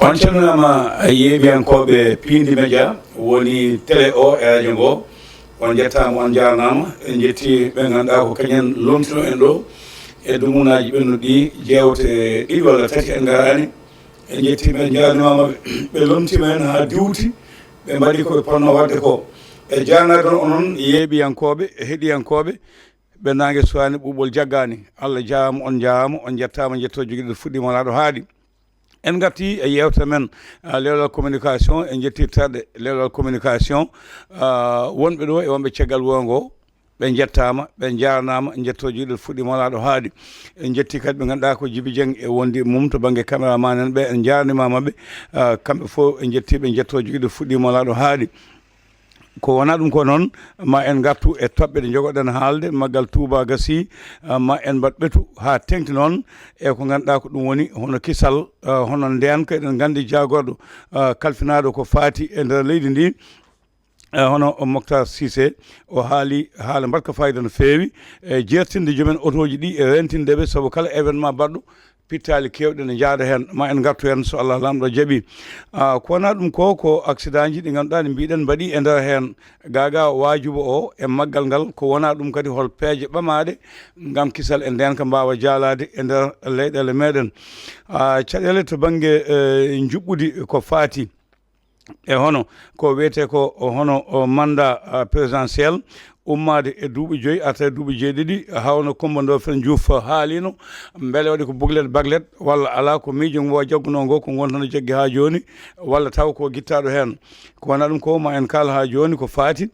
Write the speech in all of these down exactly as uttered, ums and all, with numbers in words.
On calminaama, yeeɓiyankooɓe Piindi Media, woni télé o e radio ngo. On njettaama, on njaarnaama. En njetti ɓe ngannduɗaa ko kañen lomtino en ɗo e dumunaaji ɓennuɗi, jeewte ɗiɗi walla tati en ngaraani. En njetti ɓe, en njaarnimaama ɓe. Ɓe lomtiima en haa diwti, ɓe mbaɗi ko ɓe potnoo waɗde ko. E jaarnaade on onon yeeɓiyankooɓe, e heɗiyankooɓe, ɓe naange suwaani, ɓuuɓol jaggaani. Allah jaaraama, on njaaraama, on njettaama, njettoo jogiiɗo fuɗɗiima laaɗo haaɗi. En ngartii e yeewtere men, ah, lewlal communication, en njettii terɗe lewlal communication, ah, wonɓe ɗo e wonɓe caggal wuro ngo, ɓe njettaama, ɓe njaarnaama, njettoo jogiiɗo fuɗɗiima laaɗo haaɗi. En njettii kadi ɓe ngannduɗaa ko Jibi Jeng e wondi mum to bannge caméraman en ɓe, en njaarnimaama ɓe, ah, kamɓe fof en njettii ɓe, njettoo jogiiɗo fuɗɗiima laaɗo haaɗi. Ko wonaa ɗum ko noon, ma en ngartu e toɓɓe ɗe njogoɗen haalde, maggal Tuuba gasii, ah, ma en mbaɗ ɓetu haa teŋti noon e ko ngannduɗaa ko ɗum woni hono kisal, ah, hono ndeenka. Eɗen nganndi jaagorɗo, ah, kalfinaaɗo ko faati e nder leydi ndi, ah, hono Moctar Cissé, o haali haala mbaɗka fayida no feewi, e jeertinde joomen otooji ɗi e rentinde ɓe, sabu kala événement baɗɗo, pittaali keewɗe ne njaada heen, ma en ngartu heen so Allah Laamɗo jaɓii. Ah, ko wonaa ɗum ko, ko accidentji ɗi ngannduɗaa ne mbiɗen mbaɗi e nder heen. Gaagaa waajubo o e maggal ngal, ko wonaa ɗum kadi hol peeje ɓamaaɗe ngam kisal e ndeenka mbaawa jaalaade e nder leyɗeele meɗen. Ah, caɗeele to bannge, eh, njuɓɓudi ko faati e hono ko wiyetee ko hono, o, mandat, ah, présidentiel, ummaade e duuɓi joyi, arta e duuɓi jeeɗiɗi, hawno Coumba Ndoffène Diouf haaliino, mbele waɗi ko buglet baglet, walla alaa, ko miijo ngo jaggunoo ngo, ko ngon tan jaggi haa jooni, walla taw ko gittaaɗo heen. Ko wonaa ɗum ko, ma en kaal haa jooni ko faati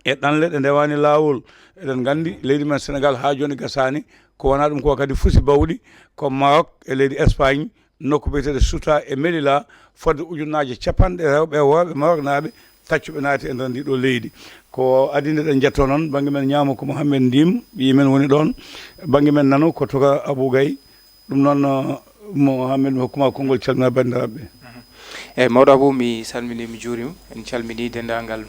e ɗanle ɗe ndewaani laawol. Eɗen nganndi leydi men Senegaal haa jooni gasaani, ko wonaa ɗum ko kadi fusi bawɗi, ko Maroc e leydi Espagne, nokku biyeteeɗo Ceuta e Melilla, fodde ujunnaaje capanɗe rewɓe e worɓe Maroknaaɓe taccuɓe naati e nder ndii ɗoo leydi. Ko adii nde ɗen njettoo noon bannge men ñaamo ko Mohamed Ndim, ɓiyi men woni ɗoon, bannge men nano ko Toka Abou Gaye. Ɗum noon, uh, Mohamed, mi hokkuma konngol, calmina banndiraaɓe ɓe. Eeyi, mawɗo Abou, mi salminii, mi juuriima. En calminii denndaangal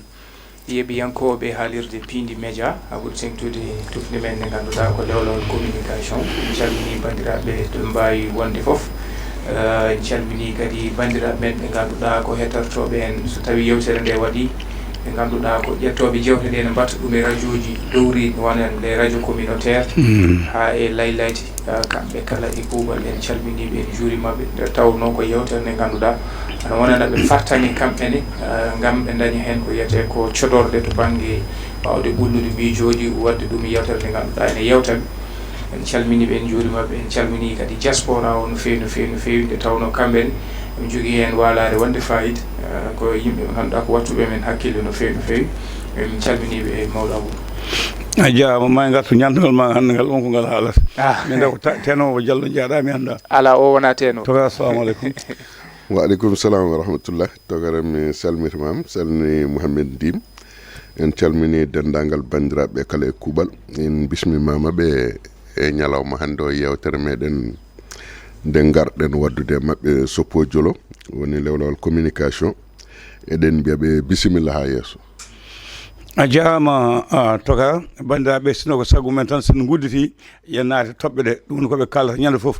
yeeɓiyankooɓe haalirde Piindi Media, haa ɓuri teeŋtude tufnde men nde ngannduɗaa ko lewlawol communication. En calminii banndiraaɓe to ɓe mbaawi wonde fof. Eh, en calminii kadi banndiraaɓe men ɓe ngannduɗaa ko hettortooɓe en, so tawii yeewtere nde waɗii, ɓe ngannduɗaa ko ƴettooɓe jeewte ɗe, ne mbaɗta ɗum e rajooji dowriiɗi, wano en les radios communautaires, haa e laylayti. Eh, kamɓe kala e kuuɓal, en calminii ɓe, en njuuriima ɓe. Nde tawnoo ko yeewtere nde ngannduɗaa ana wonana ɓe fartaŋŋe kamɓe ne, eh, ngam ɓe ndaña heen ko wiyetee ko codorɗe to bannge waawde ɓullude miijooji, waɗde ɗum yeewtere nde ngannduɗaa ene yewta ɓe. En calminii ɓe, en njuuriima ɓe, en calminii kadi diaspora o no feewi, no feewi, no feewi, nde tawnoo kamɓe ne ɓe njogii heen waalaare wonde faayida, eh, ko yimɓe ɓe ngannduɗaa ko wattuɓe men hakkille no feewi, no feewi. En calminii ɓe, mawɗo Abou. A jaaraama, ma en ngartu ñantagol ma hannde ngal, won ko ngal haalata. Ah. Min nde ko ta-, tenoowo Jallo njaɗaa, mi anndaa. Alaa, o wonaa tenoowo. Toka, assalamu aleykum. Wa aleykum salam wa rahmatullah. Tokara, mi salmitima, mi salmini Mouhamed Ndim. En calmini denndaangal banndiraaɓe kala e kuuɓal. En bismimaama ɓe e ñalawma hannde o, yeewtere meɗen nde ngarɗen waɗdude e maɓɓe Soppo Jolo, woni lewlawol communication. Eɗen mbiya ɓe bisimilla haa yeeso. A jaaraama, a, Toka. Banndiraaɓe, sinno ko sago men tan, so en ngudditii, yen naati toɓɓe ɗe, ɗum woni ko ɓe kaalata ñande fof.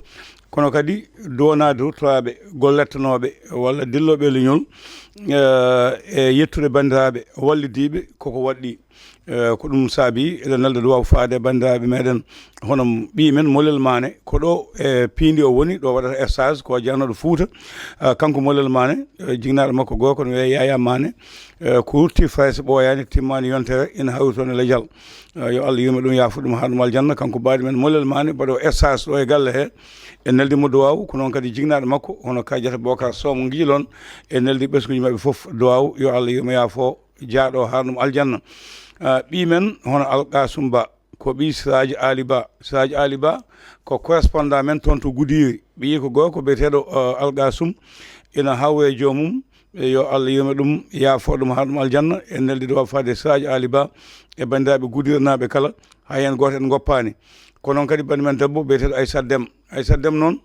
Kono kadi, duwanaade ruttoraaɓe, gollettonooɓe walla dillooɓe e leñol, eh, e yettude banndiraaɓe wallidiiɓe, koko waɗɗii. Eh, ko ɗum saabii eɗen nelda duwaaw faade e banndiraaɓe meɗen, hono ɓii men Molel Maane, ko ɗo e Piindi o woni, ɗo waɗata stage, ko jannooɗo Fuuta. Ah, kanko Molel Maane, eh, jinnaaɗo makko gooto no wiyee Yaya Maane, eh, ko rutti Farayse ɓooyaani, timmaani yontere, ina hawri toon e Lejal. Eh, yo Allah yurme ɗum, yaafo ɗum, haa ɗum aljanna. Kanko baaɗi men Molel Maane, mbaɗo stage ɗo e galle he, en neldi mo duwaaw, ko noon kadi jinnaaɗo makko, hono Kadiata Bocar Sow mo ngiilon, en neldi ɓesnguuji maɓɓe fof duwaaw, yo Allah yurme, yaafo, jaaɗo, haa ɗum aljanna. Ah, ɓii men, hono Alqasum Ba, ko ɓii Siraaji Aali Ba. Siraaji Aali Ba ko correspondant men toon to Goudiry. Ɓiyiiko gorko biyeteeɗo, eh, Alqasum, ina hawri e joomum. E yo Allah yurme ɗum, yaafo ɗum, haa ɗum aljanna. En neldi ɗo faade Siraaji Aali Ba e banndiraaɓe Goudirynaaɓe kala. Hay heen gooto en ngoppaani. Ko noon kadi bannde men debbo biyeteeɗo Aissata Deme. Aissata Deme noon,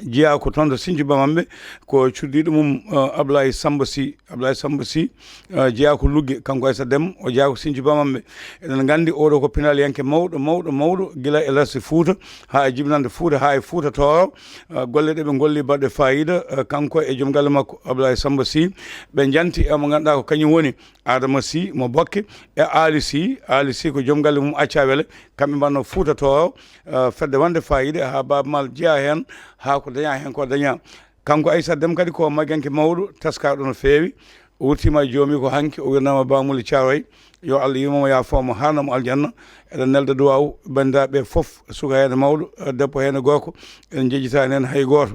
jeyaa ko toon to Sinthiou Bamambé, ko cuddiiɗo mum, eh, Ablaye Samba Sy. Ablaye Samba Sy, eh, jeyaa ko Lugge, kanko Aissata Déme, o jeyaa ko Sinthiou Bamambé. Eɗen nganndi oɗo ko pinalyanke mawɗo, mawɗo, mawɗo, gila e lesɗe Fuuta, haa e jibinannde Fuuta, haa e Fuuta Tooro. Eh, golle ɗe ɓe ngolli baɗɗe faayiida, eh, kanko e joom galle makko Ablaye Samba Sy, ɓe njanti e mo ngannduɗaa ko kañum woni Adama Sy mo Bokke e Aali Sy. Aali Sy ko joom galle mum Accawele, kamɓe mbanno Fuuta Tooro, eh, fedde wonde faayiida haa Baaba Maal jeyaa heen, haa ko dañaa heen ko dañaa. Kanko Aissata Déme kadi ko magiyanke mawɗo, teskaaɗo no feewi. O wurtiima e joomi ko hanki, o wirnaama Bamuli Thiaroye. Yo Allah yurmo mo, yaafoo mo, haarna mo aljanna. Eɗen nelda duwaaw banndiraaɓe fof, suka heen e mawɗo, eh, debbo heen e gorko. En njejjitaani heen hay gooto.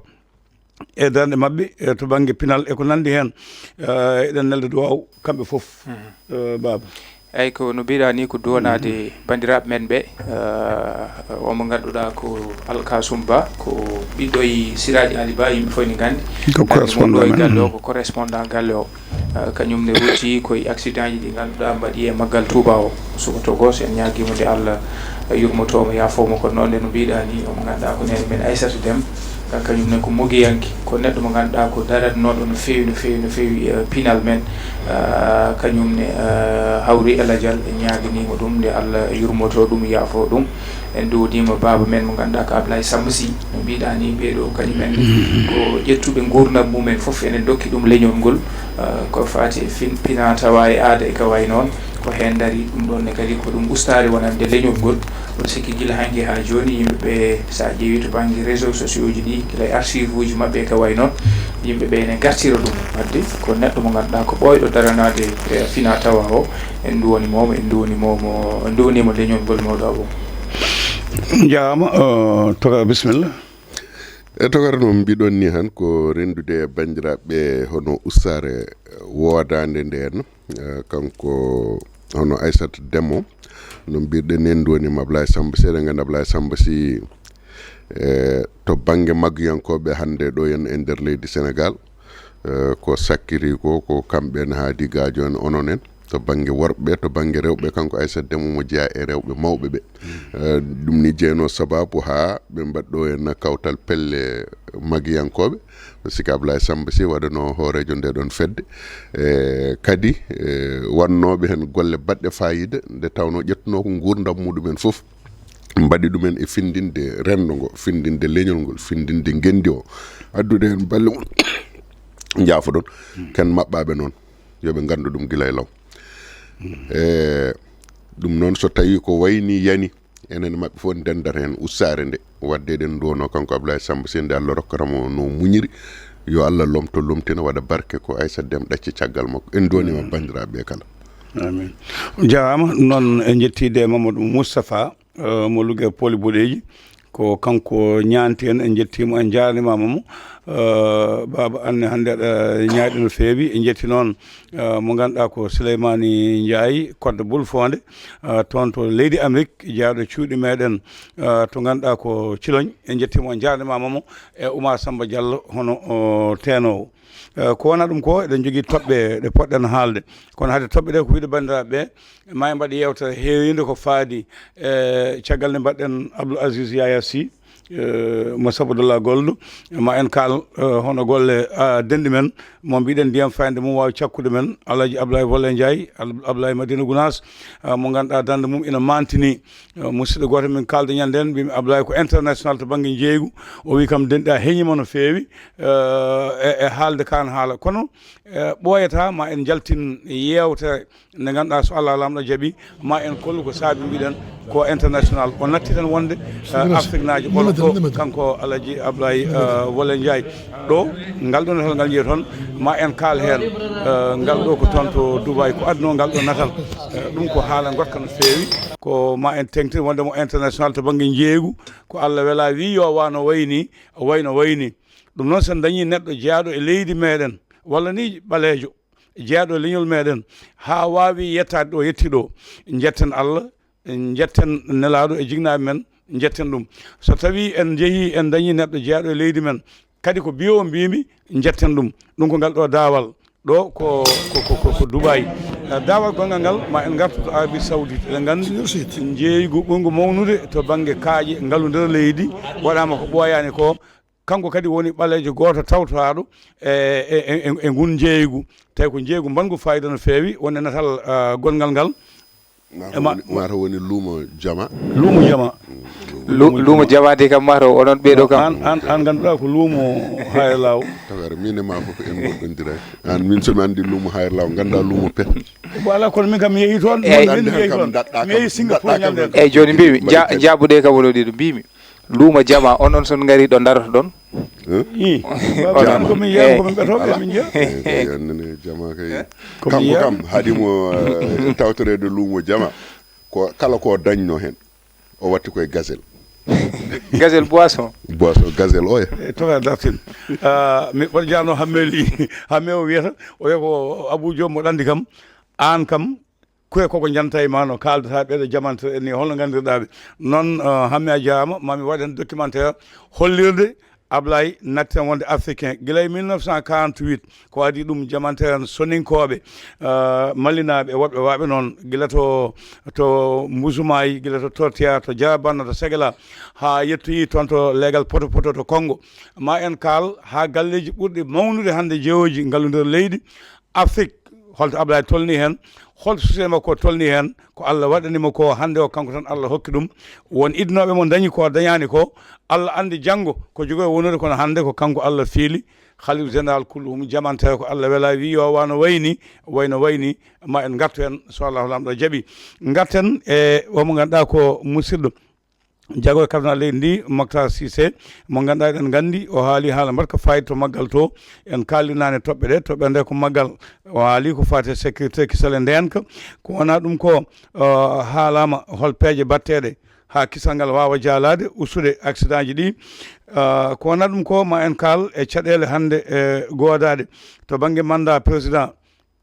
E darnde maɓɓe, eh, to bannge pinal e ko nanndi heen, eh, eɗen nelda duwaaw kamɓe fof, eh, Baaba. Eyi, ko no mbiɗa ni, ko duwanaade banndiraaɓe men ɓe, eh, omo ngannduɗaa ko Alkasum Ba, ko ɓiɗɗo e Siraaji Ali Ba, yimɓe fof ne nganndi. Ko nganndi mo ɗo e correspondant men. Galle o, ko correspondant galle o. Eh, kañum ne rutti ko e accident ji ɗi ngannduɗaa mbaɗi e maggal Touba o. Suka to gooto, en ñaagiima nde Allah yurmotoo mo, yaafoo mo. Kono noon nde no mbiɗa ni, omo ngannduɗaa ko neene men Aissata Déme, kañum ne ko mogiyanke, ko neɗɗo mo ngannduɗaa ko daranooɗo no feewi, no feewi, no feewi, eh, pinal men. Eh, kañum ne, eh, hawri e lajal, en ñaaganiima ɗum nde Allah yurmotoo ɗum, yaafoo ɗum. En nduwdiima baaba men mo ngannduɗaa ko Ablaye Samba Sy. No mbiɗa ni, ɓee ɗo kañum en ko ƴettuɓe nguurndam mumen fof, enen ndokki ɗum leñol ngol, eh, ko faati e fin-, pina tawa e aada e ka wayi noon. Ko heen dari ɗum ɗoon ne kadi ko ɗum ustaare wonande leñol ngol. Ɗum sikki gila hanki haa jooni yimɓe ɓe, so a ƴeewi to bannge réseaux sociaux ji ɗi, gila e archive uji maɓɓe e ka wayi noon, yimɓe ɓe ene ngartira ɗum. Wadde ko neɗɗo mo ngannduɗaa ko ɓooyɗo daranaade e fina tawa o, en nduwani mo, en nduwani mo, mo, en nduwani mo leñol ngol mawɗo o. Jaaraama, eh, Toga, bisimilla. E togara no mbiɗon ni han ko renndude e banndiraaɓe hono ustaare woodaande ndeen, eh, kanko hono Aissata Déme o. No mbiɗen ni en nduwani mo Ablaye Samba Sy, eɗen nganndi Ablaye Samba Sy, eh, to bannge maggiyankooɓe hannde ɗo en e nder leydi Senegaal, eh, ko sakkiri ko, ko kamɓe en haadi gaajo en onon en. To bannge worɓe, to bannge rewɓe, kanko Aissata Déme omo jeyaa e rewɓe mawɓe ɓe. Eh, ɗum ni jeynoo sabaabu haa ɓe mbaɗɗo en kawtal pelle magiyankooɓe. Sika Ablaye Samba Sy waɗanoo hooreejo nde ɗon fedde. Eh, kadi, eh, wannooɓe heen golle baɗɗe faayiida, nde tawnoo ƴettunoo ko nguurndam muɗum en fof. Mbaɗi ɗum en e findinde renndo ngo, findinde leñol ngol, findinde ngenndi o. Addude heen balle mum. Njaafoɗon. Ken maɓɓaaɓe noon. Yo ɓe nganndu ɗum gila e law. E ɗum noon, so tawii ko wayni yani, enen maɓɓe fof ndendata heen ustaare nde. Wadde eɗen nduwonoo kanko Ablaye Samba Sy, nde Allah rokkata mo no muñiri. Yo Allah lomto, lomtina, waɗa barke ko Aissata Déme ɗacce caggal makko. En nduwaniima banndiraaɓe ɓe kala. Amin. Jaaraama. Noon en njettiide Mamadou Moustapha, eh, mo Lugge Pooli Boɗeeji. Ko kanko ñaanti en, en njettiimo, en njaarnimaama mo. Eh, baaba, anne hannde aɗa ñaaɗi no feewi. En njetti noon, eh, mo ngannduɗaa ko Souleymani Ndiaye, Kodda Bulfoonde, eh, toon to leydi Amérique, jeyaaɗo cuuɗi meɗen, eh, to ngannduɗaa ko Ciloñ. En njettiimo, en njaarnimaama mo e Oumar Samba Diallo, hono o teenoowo. Eh, ko wonaa ɗum ko, eɗen njogii toɓɓe ɗe poɗɗen haalde. Kono hade toɓɓe ɗe, ko wiyde banndiraaɓe ɓe, ma en mbaɗ yeewtere heewiinde ko faadi e caggal nde mbaɗɗen Abdoul Aziz Yaya Sy, eh, mo Sabodala Gold. Ma en kaal, eh, hono golle, ah, denɗi men, mo mbiɗen ndiyam fayande mum waawi cakkude men. Alhaji Abdoulaye Volle Ndiaye, Ab-, Abdoulaye Madina Gounass, ah, mo ngannduɗaa darnde mum ina mantini. Eh, musidɗo gooto min kaalda ñande en, mbimi Abdoulaye ko international to bannge njeeygu. O wi kam denɗi a heñima no feewi, eh, e, e haalde kaan haala. Kono, eh, ɓooyata ma en njaltin yeewtere nde ngannduɗaa so Allah Laamɗo jaɓi, ma en kollu ko saabi mbiɗen ko international. O natti tan wonde, eh, Afrique naajo ɓolo ɗo, kanko Alhaji Abdoulaye, eh, Volle Ndiaye. Ɗo, ngal ɗo natal ngal njiyee toon, ma en kaal heen, eh, ngal ɗo ko toon to Dubaï, ko adduno ngal ɗo natal. Eh, ɗum ko haala ngotka no feewi. Ko ma en teŋtin wonde mo international to bannge njeeygu, ko Allah wela wi yo wa no wayni, way no wayni. Ɗum noon, so en dañii neɗɗo jeyaaɗo e leydi meɗen, walla ni ɓaleejo, jeyaaɗo e leñol meɗen, haa waawi yettaade ɗo yetti ɗo, njetten Allah, njetten nelaaɗo e jignaaɓe men, njetten ɗum. So tawii en njehii, en dañii neɗɗo jeyaaɗo e leydi men, kadi ko biyo mbimi, njetten ɗum. Ɗum ko ngal ɗo daawal. Ɗo ko, ko, ko, ko, ko Dubaï. Eh, daawal gongal ngal, ma en ngartu to Arabie Saoudite. Eɗen nganndi njeeygu ɓurngu mawnude to bannge kaaƴe ngalu nder leydi, waɗaama ko ɓooyaani ko. Kanko kadi woni ɓaleejo gooto tawtaaɗo e, e, e, e ngun njeeygu. Tawi ko njeeygu mbaɗngu fayida no feewi, woni e natal, ah, gonngal ngal. Mata E ma- woni, mata woni luumo jama. Luumo jama. Lu- luumo jama de kam mata onon ɓeeɗo kam. An, an, an ngannduɗaa ko luumo Hayre Law. Tawere min e ma fof en goɗɗondira. An min somi anndi luumo Hayre Law, ngannda luumo pet. Voilà, kono min kam mi yehi toon, Eyyi. Min mi yehi toon. Mi yehi Singapour ñande. Eyyi, jooni mbimi, ja- jabuɗe kam oɗo ɗiɗo mbimi. Luumo jama, onon son ngari ɗo daroto ɗon? Ih, baba, Jama. Ko min yeeya, ko min ɓeto, ɓe min jeeya. Eyyi, eyyi, annene jama kay. Ko kanko kam, haɗimo, eh, tawtoreede luumo jama. Ko kala ko dañno hen. O watti koye gazelle. Gazelle boisson? Boisson, gazelle oya. E toga dartin. Ah, mi waɗa jano hammeli, hamme o wiyata, o wiya ko Abou Diop mo ɗandi kam, an kam, kuye koko janta e ma no kaldata ɓeɗo jamanta en ni, holno gandirɗa ɓe? Noon, ah, hamme a jarama, mami waɗen documentaire hollirde Ablaye natti tan wonde africain. Gila e mille neuf cent quarante-huit, ko adi ɗum jamanteeran soninkoɓe, ah, mallinaaɓe, woɗɓe waɓe noon, gila to, to Mbusumayi, gila to Tortiya, to Jarabanna, to Segela, haa yettoyi toon to leegal Poto Poto to Kongo. Ma en kaal haa galleeji ɓurɗi mawnude hannde jeewoji ngallu nder leydi, Afrik, holto Ablaye tolni heen, holto suusee makko tolni heen, ko Allah waɗani mo ko hannde o, kanko tan Allah hokki ɗum. Won idnooɓe mo dañi ko dañaani ko, Allah anndi janngo ko jogo e wonude, kono hannde ko kanko Allah fiili, Khalife Général kulluhum, jamanteeɗo ko Allah wela, wi yo wano wayni, wayno wayni, ma en ngartu heen, so Allahu Laamɗo jaɓi. Ngarten e o mo ngannduɗaa ko musidɗo. Jago e kabna leydi ndi, Moctar Cissé, mo ngannduɗaa eɗen nganndi, o haali haala mbaɗka fayida to maggal to. En kaalinaani toɓɓe ɗe, toɓɓe nde ko maggal. O haali ko faati e sécurité, kisal e ndeenka. Ko wonaa ɗum ko, uh, haalaama hol peeje batteeɗe haa kisal ngal waawa jaalaade, ustude accident ji ɗi. Uh, ko wonaa ɗum ko ma en kaal e caɗeele hannde e goodaade to bannge mandat président.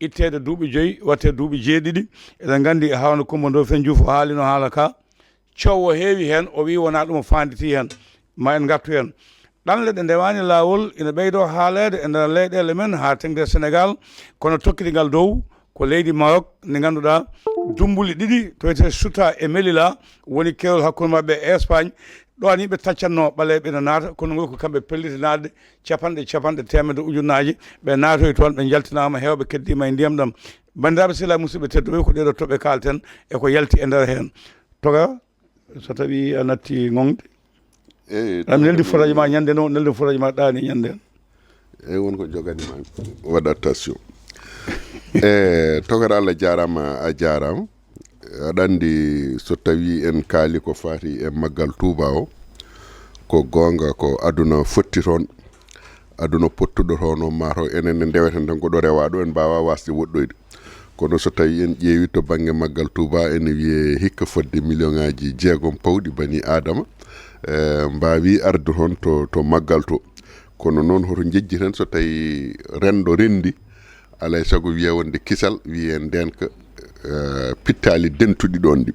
Itteede duuɓi joyi, waɗte duuɓi jeeɗiɗi. Eɗen nganndi Harouna Coumba Ndoffène Diouf o haalino haala ka. Coow o heewi heen, o wii wonaa ɗum o faanditi heen. Ma en ngartu heen. Ɗanle ɗe ndewaani laawol ina ɓeydoo haaleede e nder leyɗeele men haa teŋde Senegaal, kono tokkidigal dow ko leydi Maroc, ndi ngannduɗaa dummbuli ɗiɗi to wiyetee Ceuta e Melilla woni keerol hakkunde maɓɓe e Espagne. Ɗo ani ɓe taccatno ɓaleeɓe ina naata, kono ngol ko kamɓe pelliti naatde, capanɗe, capanɗe, teemedde ujunnaaje, ɓe naatoyi toon, ɓe njaltinaama, heewɓe keddiima e ndiyam ɗam. Banndiraaɓe sehilaaɓe, musidɓe tedduɓe, ko ɗeeɗo toɓɓe kaalten e ko yalti e nder heen. Toga, so tawii a natti ŋoŋde, Eyyi, am neldi fotaji ma ñande no, neldi fotaji ma ɗaani ñande. Eyyi, won ko jogani ma, waɗ attention. E, tokara Allah jaaraama, a jaaraama. Aɗa anndi so tawii en kaali ko faati e maggal Tuuba o, ko goonga ko aduna fotti toon, aduna pottuɗo toon o, ma taw enen ne ndeweten tan ko ɗo rewaa ɗo, en mbaawaa waasde woɗɗoyde. Kono so tawii en ƴeewi to bannge maggal Tuuba, ene wiyee hikka fodde miliyoŋaaji jeegom pawɗi bani Aadama, e, mbaawi arde toon to, to maggal to. Kono noon hoto njejjiten so tawii renndo renndi, alay sago wiyee wonde kisal, wiyee ndeenka, eh, pittaali dentuɗi ɗoon ɗi.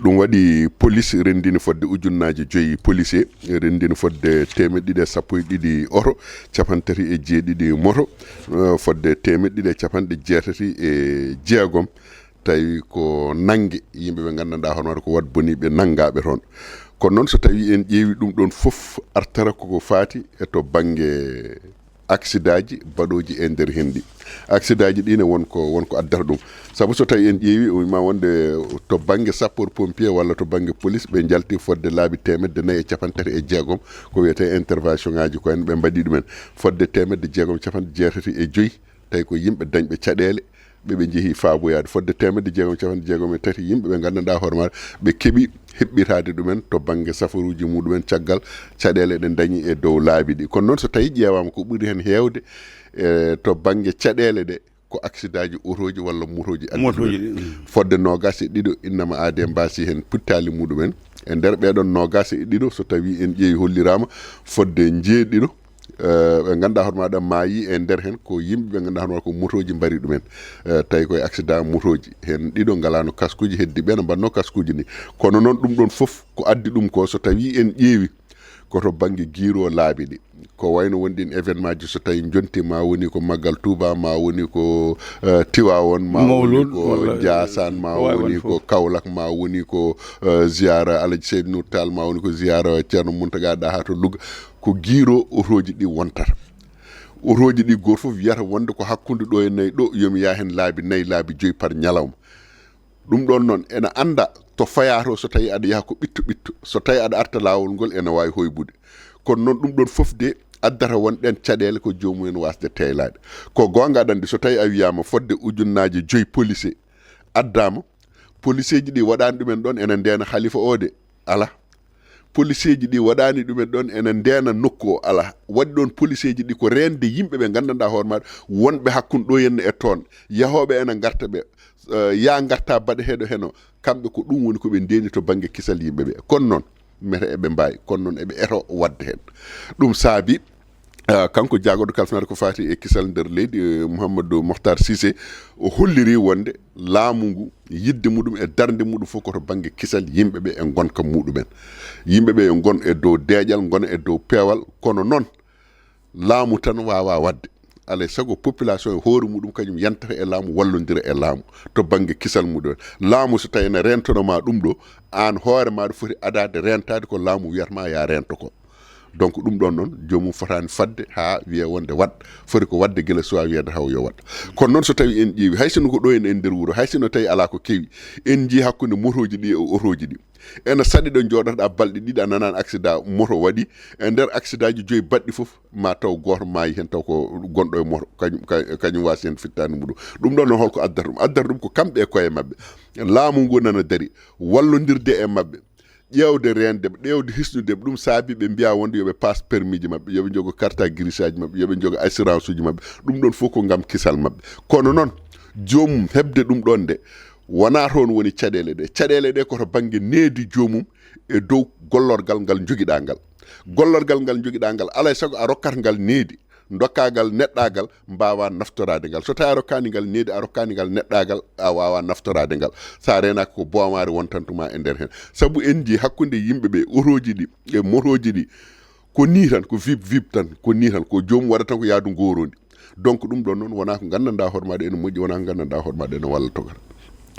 Ɗum waɗi polis renndini fodde ujunnaaji joyi policier, renndini fodde teemeɗɗe ɗiɗi e sappo e ɗiɗi oto, capanɗe tati e jeeɗiɗi moto, eh, fodde teemeɗɗe ɗiɗi e capanɗe jeetati e jeegom. Tawi ko nannge yimɓe ɓe nganndanɗaa hono waɗa ko waɗ boni ɓe nanngaaɓe toon. Kono noon so tawii en ƴeewi ɗum ɗoon fof artara koko faati e to bannge aksidaaji baɗooji e nder heen ɗi. Aksidaaji ɗi ne won ko, won ko addata ɗum. Sabu so tawii en ƴeewi, o wiima wonde to bannge sapeur pompier walla to bannge polis ɓe njalti fodde laabi teemedde nayi e capanɗe tati e jeegom ko wiyetee intervention ŋaaji ko en ɓe mbaɗi ɗumen. Fodde teemedde jeegom capanɗe jeetati e joyi tawi ko yimɓe dañɓe caɗeele ɓe ɓe njehi faaboyaade fodde teemedde jeegom capanɗe jeegom e tati yimɓe ɓe nganndanɗaa hoore maɓɓe ɓe keɓi heɓɓitaade ɗumen to bannge safaruuji muɗumen caggal caɗeele ɗe dañi e dow laabi ɗi. Kono noon so tawii ƴeewaama ko ɓuri heen heewde e to bannge caɗeele ɗe ko aksidaaji otooji walla motooji addi ɗumen. Motooji ɗi, mm. Fodde noogaas e ɗiɗo innama aade mbaasi heen pittaali muɗumen. E nder ɓeeɗoon noogaas e ɗiɗo so tawii en ƴeewi holliraama fodde njeeɗiɗo eh, ɓe ngannduɗaa hoore maɗa maayi e nder heen ko yimɓe ɓe ngannduɗaa hoore maɗa ko motooji mbari ɗumen. Eh, tawi koye accident motooji heen ɗiɗo ngalaano kaskuuji heddi ɓe no mbaɗnoo kaskuuji ni. Kono noon ɗum ɗoon fof ko addi ɗum ko so tawii en ƴeewi Ko to bannge giiro laabi ɗi, ko wayno wonɗin événement ji, so tawi njonti, ma woni ko Maggal Touba, ma woni ko eh, Tiwawon, ma woni ko Ndiassane, ma woni ko Kaolack, ma woni ko eh, ziyara Alaji Seydou Nour Tall, ma woni ko ziyara Ceerno Mountaga Daha to Louga. Ko giiro otoji ɗi wontata. Otoji ɗi, goto foof wiyata wonde ko hakkunde ɗo e nayi ɗo, yomi yaha hen laabi nayi, laabi joyi par ñalawma. Ɗum ɗon noon ena annda to fayaa to, so tawi aɗa yaha ko ɓitto ɓitto, so tawi aɗa arta laawol ngol, ena waawi hoybude. Kono noon ɗum ɗon fof de addata won ɗeen caɗeele ko joomum en waasde teeylaade. Ko goonga, aɗa anndi, so tawi a wiyaama fodde ujunnaaje joyi policier addaama, policier ji ɗi waɗaani ɗumen ɗoon ena ndeena halifa o de, alaa. Policeeji ɗi waɗaani ɗumen ɗoon ena ndeena nokku o, alaa. Waɗi ɗoon policeeji ɗi ko reende yimɓe ɓe nganndanɗaa hoore maɓɓe, wonɓe hakkunde ɗo henna e toon, yahooɓe ena ngarta ɓe, eh, yaa ngarta baɗeteeɗo heno, kamɓe ko ɗum woni ko ɓe ndeeni to bannge kisal yimɓe ɓe. Kono noon, mete eɓe mbaawi, kono noon eɓe eto waɗde heen. Ɗum saabi, ah, kanko jaagorɗo kalfinaade ko faati e kisal nder leydi, eh, Mouhamadou Mokhtar Cissé, o holliri wonde laamu ngu, yidde muɗum e darnde muɗum fof ko to bannge kisal yimɓe ɓe e ngonka muɗumen. Yimɓe ɓe yo ngon e dow deeƴal, ngona e dow peewal, kono noon laamu tan waawaa waɗde. Alaa e sago population e hoore muɗum kañum yantata e laamu, wallondira e laamu to bannge kisal muɗum. Laamu so tawi ene reentono ma ɗum ɗo, aan hoore maɗa foti adaade reentaade ko laamu wiyata ma yaa reento ko. Donc ɗum ɗon noon, joomum fotaani fadde haa wiya wonde waɗ, foti ko waɗde gila suwaa wiyeede haw yo waɗ. Kono noon so tawi en ƴeewi, hay sinno ko ɗo en, en nder wuro, hay sinno tawi alaa ko kewi, en njii hakkunde motooji ɗi e otooji ɗi. Ena saɗi ɗo njooɗotoɗaa balɗe ɗiɗi a nanaani accident moto waɗi, e nder accident ji joyi baɗɗi fof ma taw gooto maayi heen taw ko gonɗo e moto, kañum, ka-, kañum waasi heen fittaani muɗum. Ɗum ɗon noon holko addata ɗum? Addata ɗum ko kamɓe e koye maɓɓe. Laamu ngu nana dari, wallondirde e maɓɓe. Ƴeewde reende ɓe, ƴeewde hisnude ɓe, ɗum saabi ɓe mbiya wonde yo ɓe paas permis ji maɓɓe, yo ɓe njogo carte grise aji maɓɓe, yo ɓe njogo assurance uji maɓɓe, ɗum ɗon fof ko ngam kisal maɓɓe. Kono noon, joomum heɓde ɗum ɗon nde, wonaa toon woni caɗeele ɗe. Caɗeele ɗe ko to bannge needi joomum e dow gollorgal ngal njogiɗaa ngal. Gollorgal ngal njogiɗaa ngal, alaa e sago a rokkat ngal needi, ndokkaa ngal neɗɗaagal, mbaawaa naftoraade ngal. So tawii a rokkaani ngal needi, a rokkaani ngal neɗɗaagal, a waawaa naftoraade ngal. So a reenaaki ko boomaare wontantuma e nder heen. Sabu en njii hakkunde yimɓe ɓe, otooji ɗi e motooji ɗi, ko nii tan, ko vip vip tan, ko nii tan, ko joomum waɗata tan ko yaadu ngooroondi. Donc ɗum ɗon noon wonaa ko nganndanɗaa hoore maaɗa ene moƴƴi, wonaa ko nganndanɗaa hoore maaɗa ene walla togata.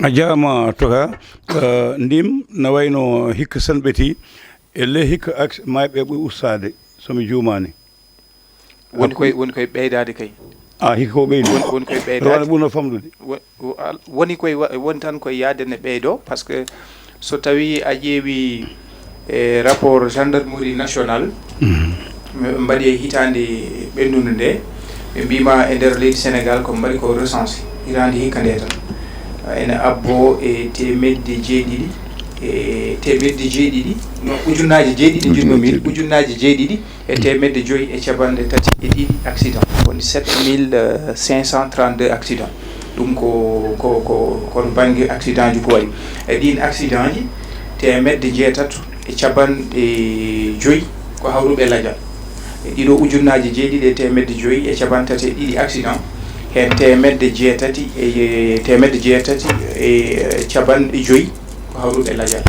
A jaaraama Toka. Eh, ndim na wayno hikka sanɓeti, e le hikka ak-, maayɓe ɓuri ustaade, so mi juumaani. Woni koye, woni koye ɓeydaade kay. Ah, hikka ko ɓeydi. Woni, woni koye ɓeydaade. Rawane ɓurno famɗude. Wo-, wo-, al-, woni koye wa-, woni tan koye yaade ne ɓeydo, parce que so tawi a ƴeewi e rapport gendarmerie nationale, ɓe mbaɗi e hitaande ɓennunde nde, ɓe mbiima e nder leydi Sénégal ko mbaɗi ko recensé hitaande hikka nde tan. Ene abbo e teemedde jeeɗiɗi, e teemedde jeeɗiɗi, no, ujunnaaje jeeɗiɗi, njiɗmi min, ujunnaaje jeeɗiɗi e teemedde joyi e capanɗe tati e ɗiɗi accident, woni sept mille cinq cent trente-deux accident. Ɗum ko, ko, ko, ko to bannge accident ji ko waɗi. E ɗiin accident ji, teemedde jeetato e capanɗe joyi ko hawruɓe lajal. E ɗiɗo ujunnaaje jeeɗiɗi e teemedde joyi e capanɗe tati e ɗiɗi accident, heen teemedde jeetati e, teemedde jeetati e capanɗe joyi ko hawruɓe lajal.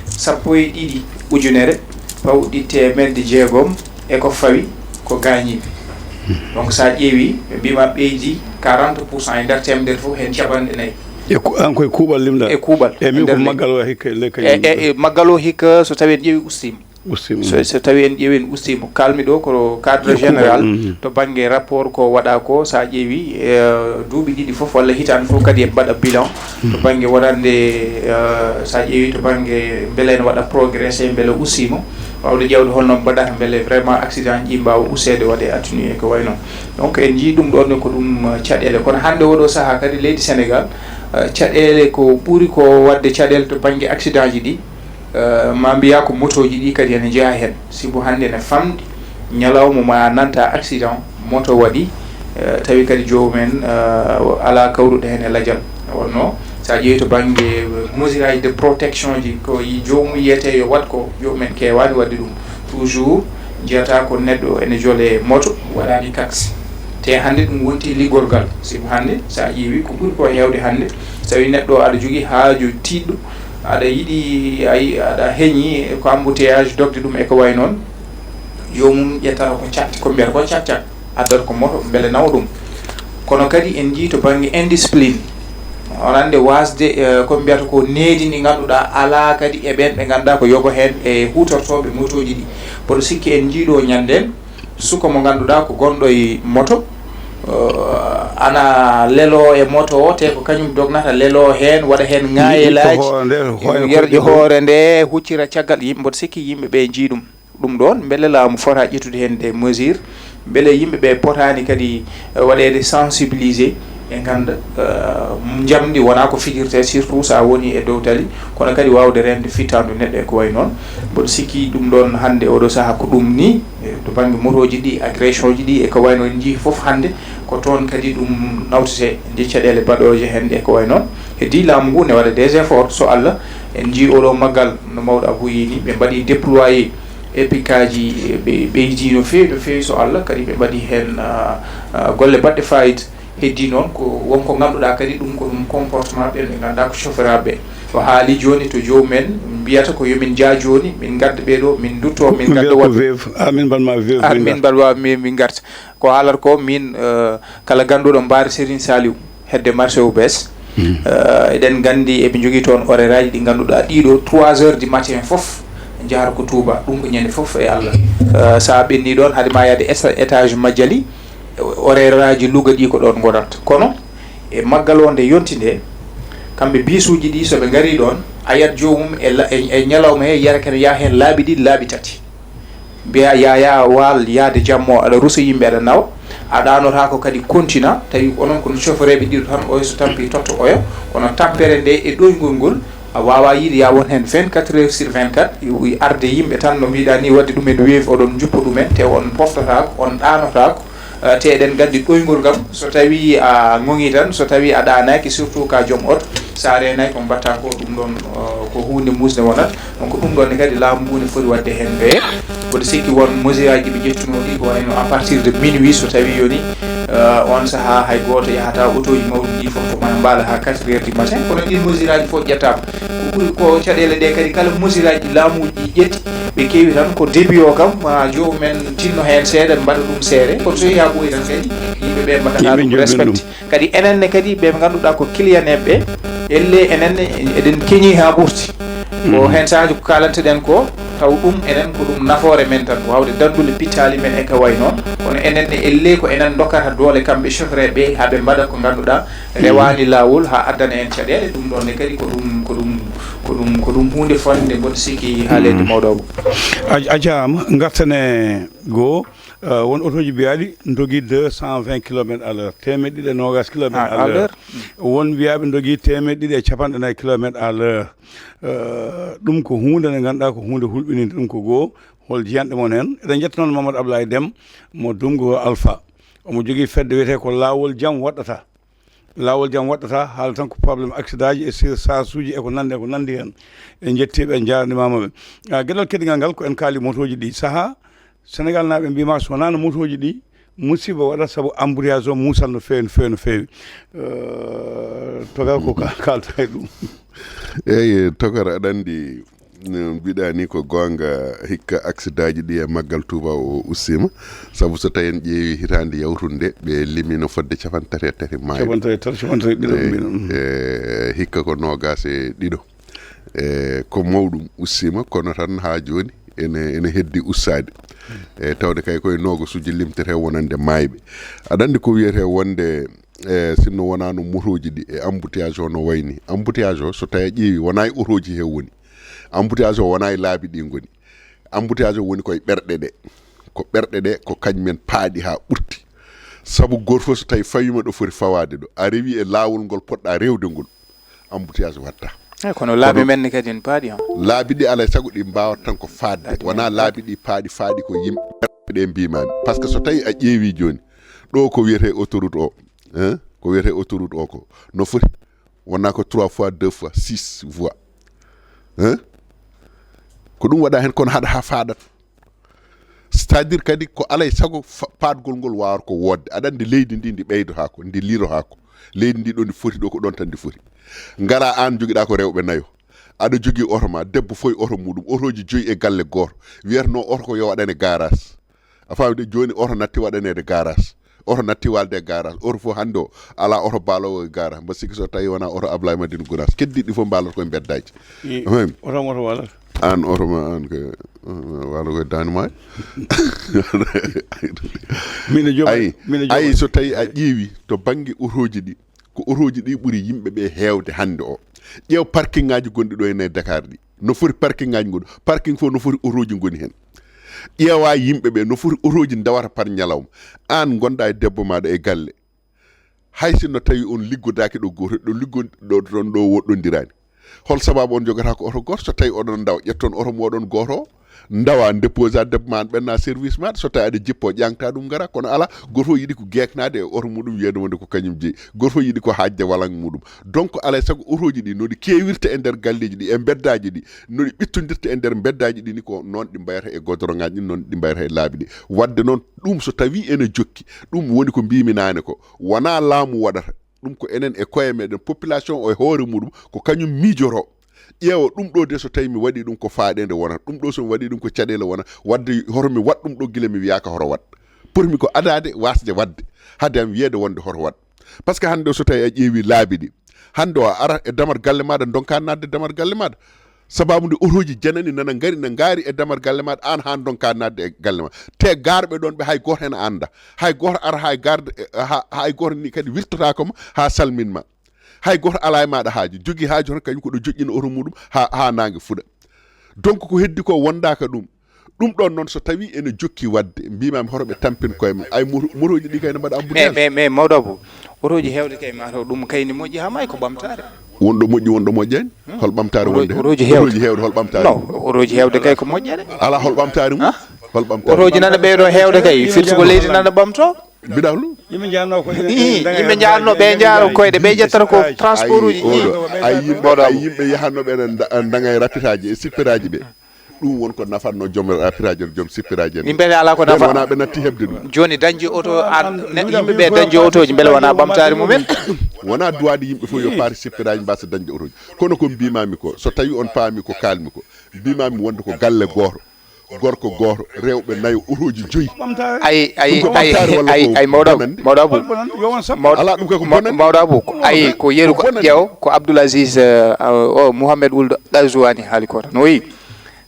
Sappo e ɗiɗi ujunere pawɗi teemedde jeegom e ko fawi ko gaañiiɓe. Donc, so a ƴeewi, ɓe mbiima ɓeydi quarante pour cent e nder teemedere fof, heen capanɗe nayi. E ku-, an koye kuuɓal limɗa? E kuuɓal. E min ko maggal o hikka, le kañum. E, e, e maggal o hikka, so tawi en ƴeewi, ustiima. Ustiima. So, so tawi en ƴeewi, en ustiima. Kaalmi ɗo ko cadre général, to bannge rapport ko waɗa ko, so a ƴeewi, e, duuɓi ɗiɗi fof walla hitaande fof kadi en mbaɗa bilan. To bannge wonande, eh, so a ƴeewi to bannge mbele ene waɗa progressé, mbele ustiima, waawde ƴeewde holno mbaɗata mbele vraiment accident ji mbaawa usteede, waɗe atténué ko wayi noon. Donc en njii ɗum ɗoon ne ko ɗum, eh, caɗeele. Kono hannde oɗo sahaa kadi leydi Sénégal, eh, caɗeele ko ɓuri ko waɗde caɗeele to bannge accident ji ɗi, eh, ma mbiyaa ko motooji ɗi kadi ene njeyaa heen. Sibu hannde ene famɗi ñalawma ma nanta accident, moto waɗi, eh, tawi kadi joomum en, eh, alaa kawruɗo heen e lajal. Wonno, so a ƴeewi to bannge mesure aji de protection ji, ko yi-, joomum yiyetee yo waɗ ko, joomum en keewaani waɗde ɗum. Toujours, njiyata ko neɗɗo ene jole moto, waɗaani taxe. Te hannde ɗum wonti liggorgal. Sibu hannde, so a ƴeewi, ko ɓuri ko heewde hannde, so tawi neɗɗo aɗa jogii haaju tiiɗɗo, Aɗa yiɗi, a yi-, aɗa heñi ko embouteillage dogde ɗum e ko wayi noon, joomum ƴettata ko cakti, ko mbiyata ko cak-cak, addata ko moto, mbele nawa ɗum. Kono kadi en njii to bannge indiscipline, on annde waasde, eh, ko mbiyata ko needi ndi ngannduɗaa alaa kadi e ɓeen ɓe ngannduɗaa ko yogo heen e huutortooɓe motooji ɗi. Mboɗo sikki en njii ɗo ñanndeen, suka mo ngannduɗaa ko gonɗo e moto, eh, ana leloo e moto o, te ko kañum dognata leloo heen, waɗa heen ŋaayelaaji, yerƴa hoore nde, huccira caggal yimɓe. Mboɗo sikki yimɓe ɓe njii ɗum. Ɗum ɗoon, mbele laamu fota ƴettude heen des mesures, mbele yimɓe ɓe potaani kadi, eh, waɗeede sensibilisé, ɓe ngannda, eh, njamndi wonaa ko fijirtee, surtout so a woni e dow tali, kono kadi waawde reende fittaandu neɗɗo e ko wayi noon. Mboɗo sikki ɗum ɗoon hannde oɗo sahaa ko ɗum ni, eh, to bannge motooji ɗi, agression ji ɗi e ko wayi noon, en njii fof hannde ko toon kadi ɗum nawtetee, nde caɗeele baɗooje heen e ko wayi noon. Heddii laamu ngu ne waɗa des efforts, so Allah, en njii oɗo maggal no mawɗo Abou yii ni, ɓe mbaɗi déployé épikaaji, ɓe ɓeydii no feewi, no feewi, so Allah, kadi ɓe mbaɗi heen, ah, ah, golle baɗɗe faayida. Heddii noon ko won ko ngannduɗaa kadi ɗum ko ɗum comportement ɓen ɓe ngannduɗaa ko chauffeuraaɓe ɓe. O haali jooni to joomum en mbiyata ko yo min njah jooni, min ngadda ɓee ɗo, min ndutto, min ngadda. Mbiyata ko waɗɓe veuve, ah, min mbaɗ ma veuve, ah, min min ngarta. Mbaɗ ma, min, min ngarta. Ko haalata ko min, eh, kala gannduɗo mbaar Serigne Saliou hedde marché Oubès. Eh, eɗen nganndi eɓe njogii toon horaire aji ɗi ngannduɗaa ɗiɗo, trois heures du matin fof njahata ko Touba. Ɗum ko ñande fof e Allah. Eh, so a ɓenni ɗoon, haade ma yahde éta-, étage Majjali, horaire aji Louga ɗi ko ɗoon ngonata. Kono e maggal o nde yonti nde, kamɓe bisuuji ɗi so ɓe ngarii ɗoon, a yiyat joomum e la-, e, e ñalawma he yiyata kene yaha heen laabi ɗiɗi, laabi tati. Mbiya, "Yaya, waal, yahde jammo, aɗa rusa yimɓe, aɗa nawa, a ɗaanotaako kadi continent." Tawi onon kono chauffeureɓe ɗiɗo tan, oyo so tampi totta oyo, kono tampere nde e ɗoyngol ngol, a waawaa yiide ya won heen vingt-quatre heures sur vingt-quatre, arde yimɓe tan no mbiɗa ni, waɗde ɗum en weevi, oɗon njuppa ɗum en, te on poftotaako, on ɗaanotaako. Eh, te eɗen nganndi ɗoyngol ngam, so tawii a ŋoŋii tan, so tawii a ɗaanaaki, surtout ka joom oto, so a reenaaki ko mbaɗta ko, ɗum ɗoon, eh, ko huunde muusde wonat. Donc, ɗum ɗoon ne kadi laamu ngu ne foti waɗde heen bee. Mboɗo sikki won mesure aji ɗi ɓe ƴettunoo ɗi, ko wayno à partir de minuit, so tawii yoni, eh, on sahaa hay gooto yahataa, otooji mawɗi ɗi fof ko mana mbaala haa quatre heures du matin, kono ɗiin mesure aji fof ƴettaama. Ko ɓuri ko caɗeele ɗe kadi, kala mesure aji laamuuji ɗi ƴetti, ɓe keewi tan ko début o kam, ma joomum en tinno heen seeɗa, mbaɗa ɗum seere. Kono so yehi haa ɓooyi tan kadi, yimɓe ɓe mbaɗata ɗum respecté. Kadi enen ne kadi ɓe ngannduɗaa ko client en ɓe, elle enen ne eɗen keñi haa ɓurti. Ko heen sahaaji ko kaalanteɗen ko, taw ɗum enen ko ɗum nafoore men tan, waawde danndude pittaali men e ka wayi noon. Kono enen ne elle ko enen ndokkata doole kamɓe chauffeur ɓe haa ɓe mbaɗa ko ngannduɗaa rewaani laawol haa addana en caɗeele. Ɗum ɗoon ne kadi ko ɗum, ko ɗum, ko ɗum, ko ɗum huunde fonnde, mboɗo sikki haaleede mawɗo o. A, a jaaraama, ngartane goo, eh, won otooji mbiyaaɗi ndogii deux cent vingt kilomètres à l'heure, teemeɗɗe ɗiɗi e noogaas kilomètres à l'heure. Won mbiyaaɓe ndogii teemeɗɗe ɗiɗi e capanɗe nayi kilomètres à l'heure. Eh, ɗum ko huunde nde ngannduɗaa ko huunde hulɓininde. Ɗum ko goo, hol jiyanɗe mon heen? Eɗen njetta noon Mamadou Abdoulaye Deme mo Dumgo Alpha. Omo jogii fedde wiyetee ko Laawol Jam Waɗɗata. Laawol Jam Waɗɗata, haala tan ko problème accident ji e sir-, saasuuji e ko nanndi, e ko nanndi heen. En njettii ɓe, en njaarnimaama ɓe. Ah, geɗal keddingal ngal, ko en kaali motooji ɗi. Sahaa, Senegal naaɓe mbiima so wonaa no motooji ɗi, musiba waɗat sabu embouteillage o muusat no feewi, no feewi, no feewi. Eh, Togal, ko ka-, kaalta e ɗum? Eeyi, Togal, aɗa anndi, no mbiɗa ni ko goonga, hikka accident ji ɗi e maggal Touba o ustiima. Sabu so tawi en ƴeewi hitaande yawtunde, ɓe limi no fodde capanɗe tati e tati maayɓe. Capanɗe tati e tati, capanɗe tati e ɗiɗo. Eeyi, mbiɗa, mm. E, hikka ko noogaas e ɗiɗo. E, ko mawɗum ustiima, kono tan haa jooni ene, ene heddi ustaade. E, tawde kay koye noogasuuji limtete wonande maayɓe. Aɗa anndi ko wiyetee wonde, e, sinno wonaa no motooji ɗi e embouteillage o no wayni. Embouteillage o, so tawi a ƴeewi, wonaa e otooji he woni. Embouteillage o wonaa e laabi ɗi ngoni. Embouteillage o woni koye ɓerɗe ɗe. Ko ɓerɗe ɗe, ko kañumen paaɗi haa ɓurti. Sabu gooto fof so tawi fawiima ɗo foti fawaade ɗo, a rewi e laawol ngol poɗɗa rewde ngol, embouteillage watta. Eyi, kono laabi men ne kadi ne paaɗi, han. Laabi ɗi alaa e sago ɗi mbaawata tan ko faatde. Laabi men wonaa paaɗi. Laabi ɗi paaɗi, faaɗi ko yimɓe ɓe mbiimaami. Par ce que so tawi a ƴeewi jooni, ɗo ko wiyetee autoroute o, hein? Ko wiyetee autoroute o ko no foti? Wonaa ko trois fois, deux fois, six voies. Hein? Ko ɗum waɗa heen, kono haɗa haa faaɗat. C'est-à-dire kadi ko alaa e sago fa-, paatgol ngol waawata ko woodde. Aɗa anndi leydi ndi, ndi ɓeydotaako, ndi lirotaako. Leydi ndi ɗo ndi foti ɗo, ko ɗoon tan ndi foti. Ngaraa aan njogiɗaa ko rewɓe nayo. Aɗa jogii oto ma, debbo fof e oto muɗum, otooji joyi e galle gooto. Wiyatnoo oto ko yo waɗane garage. A faami de, jooni oto natti waɗaneede garage. Oto natti waalde e garage. Oto fof hannde o, alaa oto mbaaloowo e garage. Mbaɗa sikki so tawii wonaa oto Ablaye Madina Gunaas. Keddiiɗi ɗi fof mbaalata koye mbeddaaji. A faami? Oto, oto waalata. Aan oto ma, aan ko, waalo koye Daande Maayo. Miɗo jooɓa, ayi, miɗo jooɓa. Ayi, so tawii a ƴeewi to bannge otooji ɗi, ko otooji ɗi ɓuri yimɓe ɓe heewde hannde o. Ƴeew parking ŋaaji gonɗi ɗo e nder Dakar ɗi. No foti parking ŋaaji gonɗi? Parking fof no foti otooji ngoni heen? Ƴeewa yimɓe ɓe, no foti otooji ndawata par ñalawma? Aan ngonɗaa e debbo maaɗa e galle. Hay sinno tawii on liggodaaki ɗo gooto, ɗo liggo-, ɗo, ɗon ɗo woɗɗondiraani. Hol sababu on njogata ko oto gooto? So tawii oɗon ndawa, ƴetton oto mooɗon gooto o, ndawa, déposa debbo ma, aan ɓenna service maaɗa. So tawii aɗa jippoo, ƴaŋta ɗum ngara. Kono alaa, gooto fof yiɗi ko geeknaade e oto muɗum, wiyeede wonde ko kañum jeyi. Gooto fof yiɗi ko haajde walang muɗum. Donc, alaa e sago otooji ɗi no ɗi keewirta e nder galleeji ɗi, e mbeddaaji ɗi, no ɗi ɓittondirta e nder mbeddaaji ɗi ni, ko noon ɗi mbayata e godoroŋaaji ɗi, noon ɗi mbayata e laabi ɗi. Waɗde noon, ɗum so tawii ene jokki, ɗum woni ko mbiimi naane ko, wonaa laamu waɗata. Ɗum ko enen e koye meɗen, population o e hoore muɗum, ko kañum miijoto. Ƴeewa, ɗum ɗo de, so tawii mi waɗii ɗum, ko faaɗeende wonata. Ɗum ɗo, so mi waɗii ɗum, ko caɗeele wonata. Waɗde hoto mi waɗ ɗum ɗo gila mi wiyaaka hoto waɗ. Potmi ko adaade, waasde waɗde, hade am wiyeede wonde hoto waɗ. Par ce que hannde o, so tawii a ƴeewi laabi ɗi, hannde o a ara e damar galle maaɗa, ndonka naatde damar galle maaɗa. Sababu nde otooji janani nana ngari, na ngaari e damar galle maaɗa, aan haa ndonka naatde e galle ma. Te garɓe ɗon ɓe, hay gooto heen a annda. Hay gooto ara, hay garde, eh, ha-, hay gooto ni kadi wirtotaako ma haa salmin ma. Hay gooto alaa e maaɗa haaju. Jogii haaju tan kañum ko ɗo joƴƴina oto muɗum haa, haa naange fuɗa. Donc, ko heddi ko wondaaka ɗum. Ɗum ɗon noon, so tawii ene jokki waɗde, mbiimaami hoto ɓe tampin koye mum. Ay, moto-, motooji ɗi kay ne mbaɗa mais, embouteillage. Mais, mais mawɗo Abou, otooji heewde kay, mataw ɗum kay ne moƴƴi haa maayi, ko ɓamtaare. Wonɗo moƴƴi, wonɗo moƴƴaani? Hol ɓamtaare wonde heen? Otooji heewde. Otooji heewde, hol ɓamtaare? Non, otooji heewde kay ko moƴƴere. Alaa, hol ɓamtaare mum? Hol ɓamtaare? Otooji nana ɓeydo heewde kay, firti ko leydi nana ɓamto. Mbiɗa hlu? Yimɓe njahanno ko ene, ii, ene yimɓe njahanno, ɓe njahanno koyɗe, ɓe ƴettata ko transport uji. Ayi, oɗo, ayi, yimɓe, mawɗo Abou, ayi, yimɓe yahanno ɓe ene nda-, ndanga e rapitaaji e sippiraaji ɓe. Ɗum won ko nafatno joom rapitaaji en, joom sippiraaji en. Min mbele alaa ko nafa. Wonaa ɓe natti heɓde ɗum. Jooni dañde oto, an, ne, yimɓe ɓe dañde otooji, mbele wonaa ɓamtaare mumen? Wonaa duwaade yimɓe fof yo paari sippiraaji, mbasa dañde otooji. Kono ko mbiimaami ko, so tawii on paami ko kaalmi ko, mbiimaami wonde ko galle gooto, gorko gooto, rewɓe nayo, otooji joyi. Ay, ay, ɗum ko ay, ɓamtaare walla ay, ko ay, mawɗo Abou, bonannde? Mawɗo Abou, mawɗo, alaa, ɗum kay ko ma-, bonannde. Mawɗo Abou, ko, ay, ko yeru ko ko, bonannde. Ƴeew, ko Abdoul Aziz, eh, o, o, Mouhamed Wuld Ghazouani haali ko tan. O wi,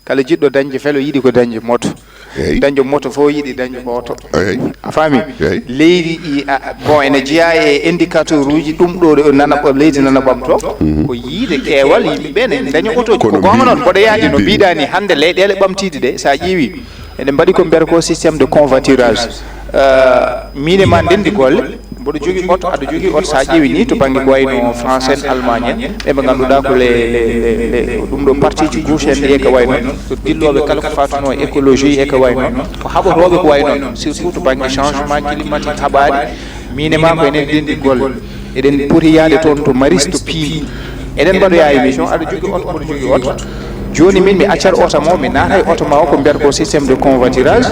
kala jiɗɗo dañde felo yiɗi ko dañde moto. Eey. Dañde moto fof yiɗi dañde ko oto. Eey. A faami? Eey. Leydi ɗi, a, a, bon, ene jeyaa e indicateur uji, ɗum ɗo, ɗo nana ɓa-, leydi nana ɓamto. Mhm. Ko yiide keewal yimɓe ɓe ne daña otooji. Ko goonga noon, mboɗo yaadi no mbiɗa ni hannde leyɗeele ɓamtiiɗe ɗe, so a ƴeewi, eɗen mbaɗi ko mbiyata ko système de covoiturage. Euh, miin e ma ndenndi golle, mboɗo jogii oto, aɗa jogii oto, so a ƴeewi ni to bannge ko wayno France en, Allemagne en, ɓe ɓe ngannduɗaa ko les, les, les, les, ɗum ɗo parti ji gauche en e ko wayno, to dillooɓe kala ko fatunoo écologie e ko wayno, ko haɓotooɓe ko wayno, surtout to bannge changement climatique haɓaade, miin e ma ko enen ndenndi golle. Eɗen poti yahde toon to Maris, to Piindi. Eɗen mbaɗoya émission, aɗa jogii oto, mboɗo jogii oto. Jooni min mi accat oto mo, mi naata e oto ma o, ko mbiyata ko système de covoiturage.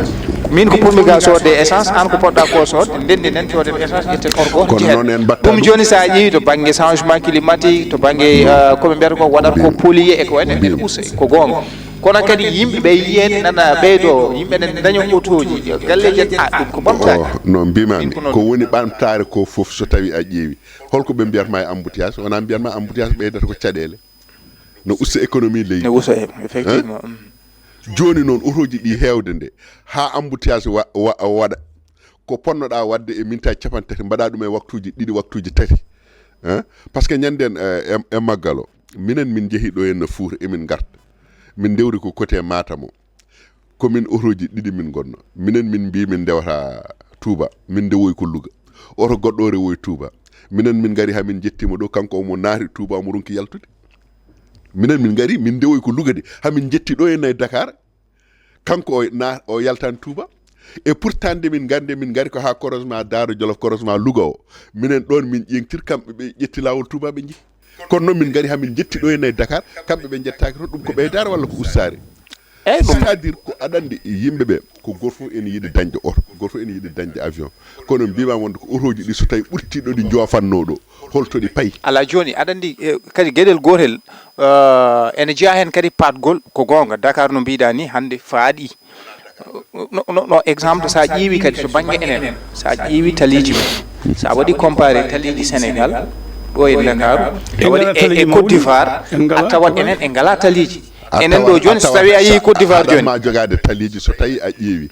Min ko potmi ga soodde essence, an ko poɗɗa ko soodde, ndenndi nen cooden essence, ƴetten oto gooto, kono jehen. Noon en mbatta ɗum ɗum. Jooni so a ƴeewi to bannge changement climatique, to bannge, euh, ko ɓe mbiyata ko waɗata ko pollué e ko wayno, ɓe usta, ko goonga. Kono kadi yimɓe ɓe yiyeede nana ɓeydo, yimɓe ne daña otooji, galleeji, a, ɗum ko ɓamtaare. Oh, no mbiimaami, ɗum ko noon. Ko woni ɓamtaare ko fof, so tawii a ƴeewi, holko ɓe mbiyata ma e embouteillage? Wonaa mbiyata ma embouteillage ɓeydata ko caɗeele. No usta économie leydi. No usta, effectivement. Hein? Mm. Jooni noon, otooji ɗi heewde nde, haa embouteillage wa-, wa-, waɗa, ko ponnoɗaa waɗde e minutaaji capanɗe tati, mbaɗa ɗum e waktuuji ɗiɗi, waktuuji tati. Hein? Par ce que ñande en, eh, e, e maggal o, minen min njehi ɗo henna Fuuta, emin ngarta. Min ndewri ko côté Matam o. Ko min otooji ɗiɗi min ngonno. Minen min mbii min ndewata Touba, min ndewoyi ko Louga. Oto goɗɗo o rewoyi Touba. Minen min ngari haa min njettiima ɗo, kanko omo naati Touba, omo ronki yaltude. Minen min ngari, min ndewoyi ko Louga de, haa min njetti ɗo henna e Dakar. Kanko o na-, o yaltaani Touba. Et pourtant nde min ngari, nde min ngari ko haa croisement Daara Jolof, croisement Louga o. Minen ɗoon min ƴeeŋtir, kamɓe ɓe ƴetti laawol Touba ɓe njehi. Kono noon min ngari haa min njetti ɗo henna e Dakar, kamɓe ɓe njettaaki toon, ɗum ko ɓeydaare walla ko ustaare? Eyyi, ɗum c'est-à-dire ko aɗa anndi yimɓe ɓe, ko gooto fof ene yiɗi dañde oto, gooto fof ene yiɗi dañde avion. Kono mbiimaama wonde ko otooji ɗi, so tawi ɓurtii ɗo ɗi joofannoo ɗo, holto ɗi payi? Alaa, jooni aɗa anndi, eh, kadi geɗel gootel, eh, ene jeyaa heen kadi paatgol. Ko goonga, Dakar no mbiiɗaa ni hannde faaɗi. No, no, no, exemple, so a ƴeewi kadi to bannge enen, so a ƴeewi taliiji men, so a waɗi comparé taliiji Sénégal, ɗo e Ndakaaru, a waɗi e, e Côte d'Ivoire, a tawat enen en ngalaa taliiji. Enen ɗo jooni, so tawi a yehi Côte d'Ivoire jooni, ma jogaade taliiji, so tawi a ƴeewi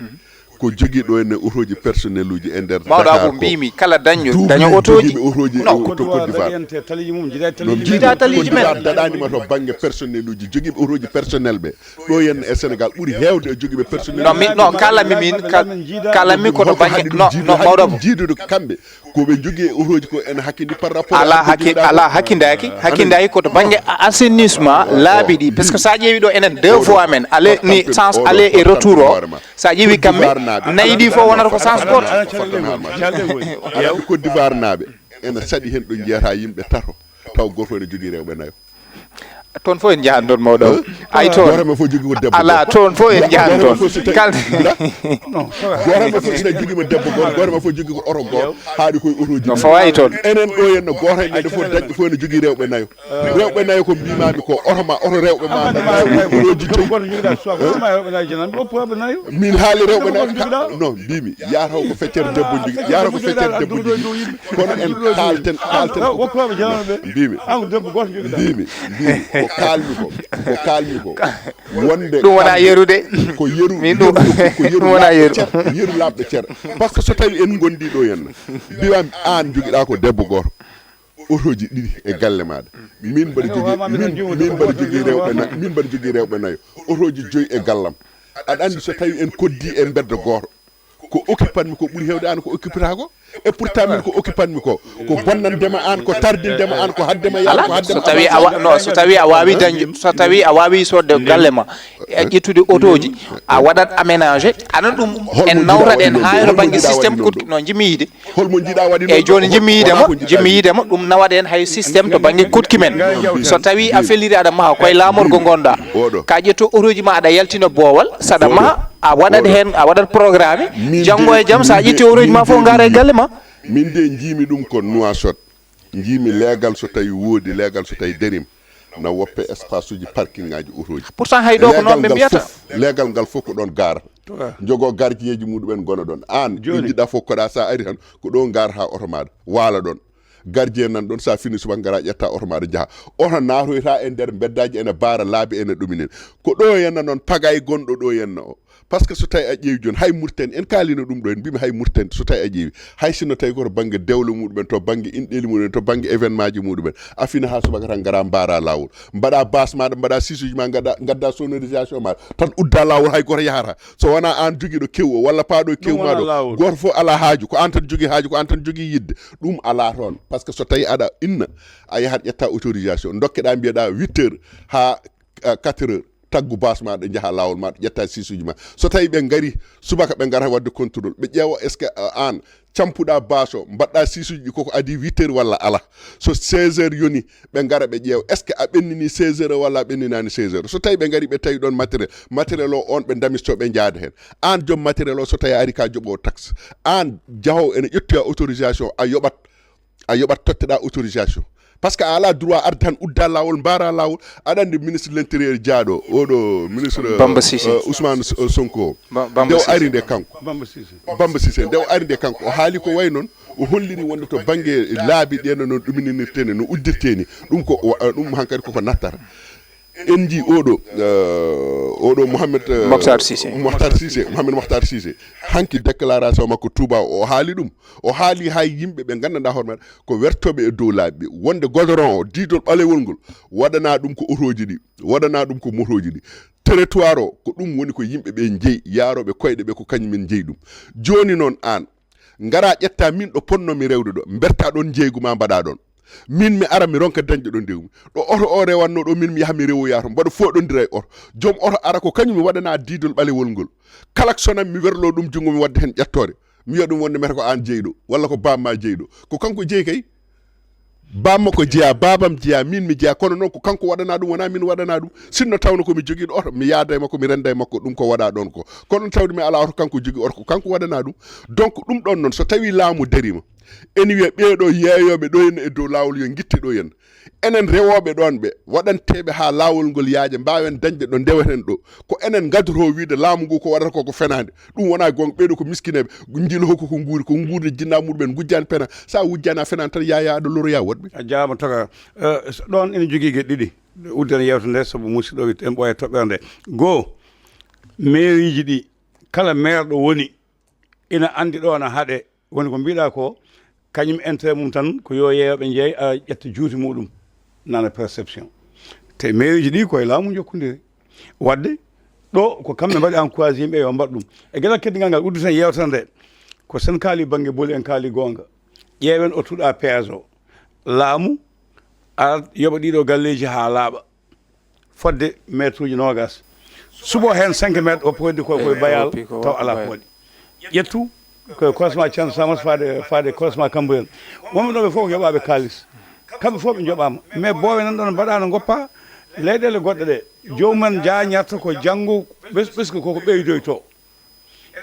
ko jogii ɗo ene otooji personnel uji e nder Dakar, ko mbimi kala daño daño otooji, otooji to Côte d'Ivoire. No jiida taliiji men daɗanima to bangge personnel uji, jogiiɓe otooji personnel ɓe ɗo yen e Sénégal ɓuri heewde e jogiiɓe personnel. No mi, no, kalami min, kalami koto bangge, no, no, mawɗo mo jiidude kamɓe. Ko ɓe jogii e otooji ko ene hakkindi par rapport, ala hakki, ala hakkindaki, hakkindaki ko to bangge assainissement, laabi ɗi, parce que sa ƴeewi ɗo enen deux fois men ale ni sens aller et retour o, sa ƴeewi kamɓe nayi ɗi fof wonata ko sens goto. Aɗa anndi Côte d'Ivoire naaɓe ene saɗi heen ɗo njiyata yimɓe tato taw gooto ene jogii rewɓe nayo. Toon fof en njahan toon, mawɗo. Ay, toon gooto men fof jogii ko debbo, ala gooto. Toon fof en njahan toon. Kal gooto men fof ene jogii mo debbo gooto, gooto men fof jogii ko oto gooto, haaɗi koye otooji. No fawayi toon. Enen ɗo henna gooto hen ene fof dañɗo fof ene jogii rewɓe nayo. Rewɓe nayo ko mbimami ko oto ma, oto rewɓe ma, otooji joyi. Min haali rewɓe nayo. No mbimi yataw ko feccere debbo jogii, yataw ko feccere debbo jogii. Kono en kaalten, kaalten ko mbimi, mbimi, mbimi ko kaalmi ko, ko kaalmi ko wonde ɗum wona yerude. Ko yeru, min ɗum yeru, ko yeru wona yeru. Yeru laaɓɗo cer. Par ce que so tawi en gondi ɗo henna, mbiwami an jogiɗa ko debbo goto, otooji ɗiɗi e galle maɗa, min mbaɗa jogii, min, min mbaɗa jogii rewɓe na-, min mbaɗa jogii rewɓe nayo, otooji joyi e gallam. Aɗa anndi so tawi en koddi e mbedda goto, ko occupatmi ko ɓuri heewde an ko occupata ko. Et pourtant min ko occupatmi ko, ko bonnandema an, ko tardindema an, ko haddema yaade, ko haddema so tawi a wa-, no, so tawi a wawi dañde, so tawi a wawi sodde galle ma, e ƴettude otooji, a waɗat aménagé, aɗa ɗum en nawrat en ha no bangge système kuɗki no jimmi yiide. Holmo jiɗa waɗi? Eyyi, joni jimmi yiidema, jimmi yiidema ɗum nawat en hay système to bangge kuɗki men. So tawi a feliri aɗa maha koye laamorgo gonɗa, ka ƴetto otooji ma aɗa yaltina boowal, saɗa maha a waɗat hen, a waɗat programme, janngo e jam sa ƴetti otooji ma fof ngara e galle ma. Min de jiimi ɗum ko Nouakchott, jiimi leegal so tawi woodi, leegal so tawi darima, na woppe espace uji parking ngaji otooji. Pourtant hay ɗo ko noon ɓe mbiyata. Leegal ngal fof ko ɗon garata. Jogo gardien ji muɗumen gona ɗon. An ɓe jiɗɗa fof koɗa sa ari tan ko ɗo garata oto maɗa, wala ɗon. Gardien nan ɗon, sa fini subaka ngara ƴetta oto maɗa jaaha. Oto natoyta e nder beddaji ene baara laabi ene ɗuminen. Ko ɗo henna noon pagay gonɗo ɗo henna o. Par ce que so tawi a ƴeewi joni hay Mauritanie, en kalino ɗum ɗo, en mbimi hay Mauritanie so tawi a ƴeewi, hay sinno tawi ko to bangge dewle muɗumen, to bangge inɗeli muɗumen, to bangge événement ji muɗumen, a fina ha subaka tan ngara mbara lawol, mbaɗa base maɗa, mbaɗa sisuji ma, gadda, gadda sonorisation maɗa tan udda lawol, hay goto yahata. So wona an jogiɗo kew o walla paɗo kew ma ɗo, goto fof ala haaju, ko an tan jogui haaju, ko an tan jogui yidde. Ɗum ala toon, par ce que so tawi aɗa inna, a yahat ƴetta autorisation, dokkeɗa mbiyeɗa huit heures ha, ah, quatre heures, taggu base maɗa, jaaha lawol maɗa, ƴetta sisuji ma. So tawi ɓe gari subaka, ɓe gara wadde contrôle, ɓe ƴeewa est ce que, ah, an campuɗa base o, mbaɗɗa sisuji ɗi koko adi huit heures walla ala. So seize heures yoni, ɓe gara ɓe ƴeewa est ce que a ɓennini seize heures walla a ɓenninani seize heures. So tawi ɓe gari ɓe tawi ɗon matériel, matériel o on ɓe damisto ɓe jaada hen. An joom matériel o so tawi a ari ka joɓowo taxe, an jaahowo ene ƴetti a autorisation, a yoɓat, a yoɓat totteɗa autorisation. Par ce que a ala droit arde tan udda lawol, mbara lawol. Aɗa andi ministre de l'intérieur jaaɗo, oɗo ministre, Bamba Cissé. Euh, Ousmane S-, euh, Sonko. Ba-, Bamba Cissé. Nde o ari nde kanko. Bamba Cissé. Bamba Cissé. Nde o ari nde kanko, o haali ko way noon, o holliri wonde to bangge laabi ɗe no, no ɗuminirteni, no uddirteni. Ɗum ko, o, ɗum hankadi koko nattata. En jii oɗo, euh, oɗo Mohamed, euh, Mokhtar Cissé. Mokhtar Cissé, Mohamed Mokhtar Cissé. Hanki déclaration makko Touba o, o haali ɗum. O haali hay yimɓe ɓe gandanɗa hoore maɓɓe ko wertoɓe e dow laabi ɓe. Wonde godoron o, diidol ɓalewol ngol, waɗana ɗum ko otoji ɗi, waɗana ɗum ko motoji ɗi. Territoire o, ko ɗum woni ko yimɓe ɓe jeeyi, yaaroɓe koyɗe ɓe ko kañum en jeeyi ɗum. Joni noon an, ngara ƴetta min ɗo ponnomi rewde ɗo, berta ɗon jeygu ma mbaɗa ɗon. Min mi ara mi ronka dañde ɗon jeygu. Ɗo oto o rewanno ɗo min mi yaha mi rewoya toon, mbaɗa foɗondira e oto. Joom oto ara ko kañum mi waɗana diidol ɓalewol ngol. Kala ko sonan mi werlo ɗum junngo mi wadda heen ƴettoore. Mi wiya ɗum wonde mete ko an jeyɗo, walla ko bamma jeyɗo. Ko kanko jeyi kay. Bammakko jeyaa, baabam jeyaa, miin mi jeyaa, kono noon ko kanko waɗanaa ɗum, wonaa miin waɗanaa ɗum. Sinno tawno ko mi jogiiɗo oto, mi yaada e makko, mi rennda e makko ɗum ko waɗaa ɗoon ko. Kono noon tawde mi alaa oto, kanko jogii oto, ko kanko waɗanaa ɗum. Donc ɗum ɗoon noon, so tawii laamu dariima, ene wiya ɓeeɗo yeeyooɓe ɗo henna e dow laawol yo ngitte ɗo henna. Enen rewooɓe ɗoon ɓe, waɗanteeɓe haa laawol ngol yaaja, mbaawen dañde ɗo ndeweten ɗo. Ko enen ngadotoo wiide laamu ngu ko waɗata ko ko fenaande. Ɗum wonaa goonga, ɓeeɗo ko miskineeɓe, njiloo ko ko nguuri, ko nguurdi jinnaa muɗumen, ngujjaani pena. So a wujjaani a fenaani tan, yaayaa aɗa loroyaa woɗɓe. A jaaraama Tokara. Eh, so ɗoon ene jogii geɗe ɗiɗi. Udditana yeewtere nde sabu musidɗo o en ɓooya toɓɓere nde. Goo, maire uji ɗi, kala maire ɗo woni, ina anndi ɗo ana haɗe, woni ko mbiɗa ko, kañum intérêt mum tan ko yo yeeyoɓe njeey, a ƴetta juuti muɗum, nana perception. Te maire uji ɗi koye laamu jokkondiri. Wadde ɗo ko kamɓe mbaɗi encouragé yimɓe yo mbaɗ ɗum. E geɗal keddigal ngal, udditen yeewtere nde, ko sen kaali bannge boli, en kaali goonga. Ƴeewen o tuɗa péage o. Laamu arat yoɓa ɗiɗo galleeji haa laaɓa. Fodde mètre uji noogas. Suɓo heen cinq mètres, woppi ko heddi ko koye bayal, taw alaa ko waɗi. Ƴettu koye croisement Thiam Samas faade, faade croisement Cambérène. Wonɓe ɗo ɓe fof ko yoɓaaɓe kaalis. Kamɓe fof ɓe njoɓaama. Mais boowe nan ɗoon mbaɗaano ngoppa leyɗeele goɗɗe ɗe. Joomum en jaañarta ko janngo ɓes-, ɓesngu ko ko ɓeydoytoo.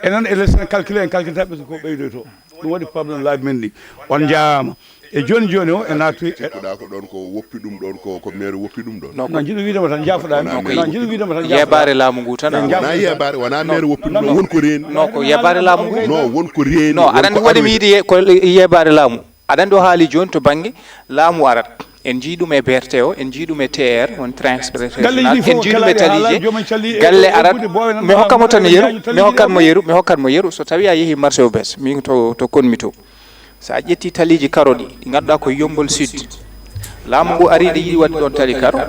Enen e les en calculé, en calculta ɓe ko ɓeydoyto. Ɗum waɗi problème laabi men ɗi. On njaaraama. E jooni jooni o, en naatoyi e cikkuɗaa ko ɗoon ko woppi ɗum ɗoon ko, ko maire woppi ɗum ɗoon. Non, jiɗo wiide mo tan, jaafoɗaa mi. Non, jiɗo wiide mo tan, jaafoɗaa. Yebaare laamu ngu tan. Wonaa yebaare, wonaa maire woppi ɗum ɗoon, won ko reeni. Non, ko yebaare laamu ngu. Non, won ko reeni. Non, aɗa anndi ko waɗi mi yiɗi ye-, ko yebaare laamu. Aɗa anndi o haali jooni to bannge laamu arat. En njii ɗum e B R T o, en njii ɗum e T R, won train express régional, en njii ɗum e taliiji, galle arat. Mi hokkat mo tan yeru, mi hokkat mo yeru, mi hokkat mo yeru. So tawii a yehii marché Ocass, min to, to konmi to. So a ƴettii taliiji karo ɗi, ɗi ngannduɗaa ko Yommbol Sud. Laamu ngu arii, ɗi yiɗi waɗde ɗoon tali karo.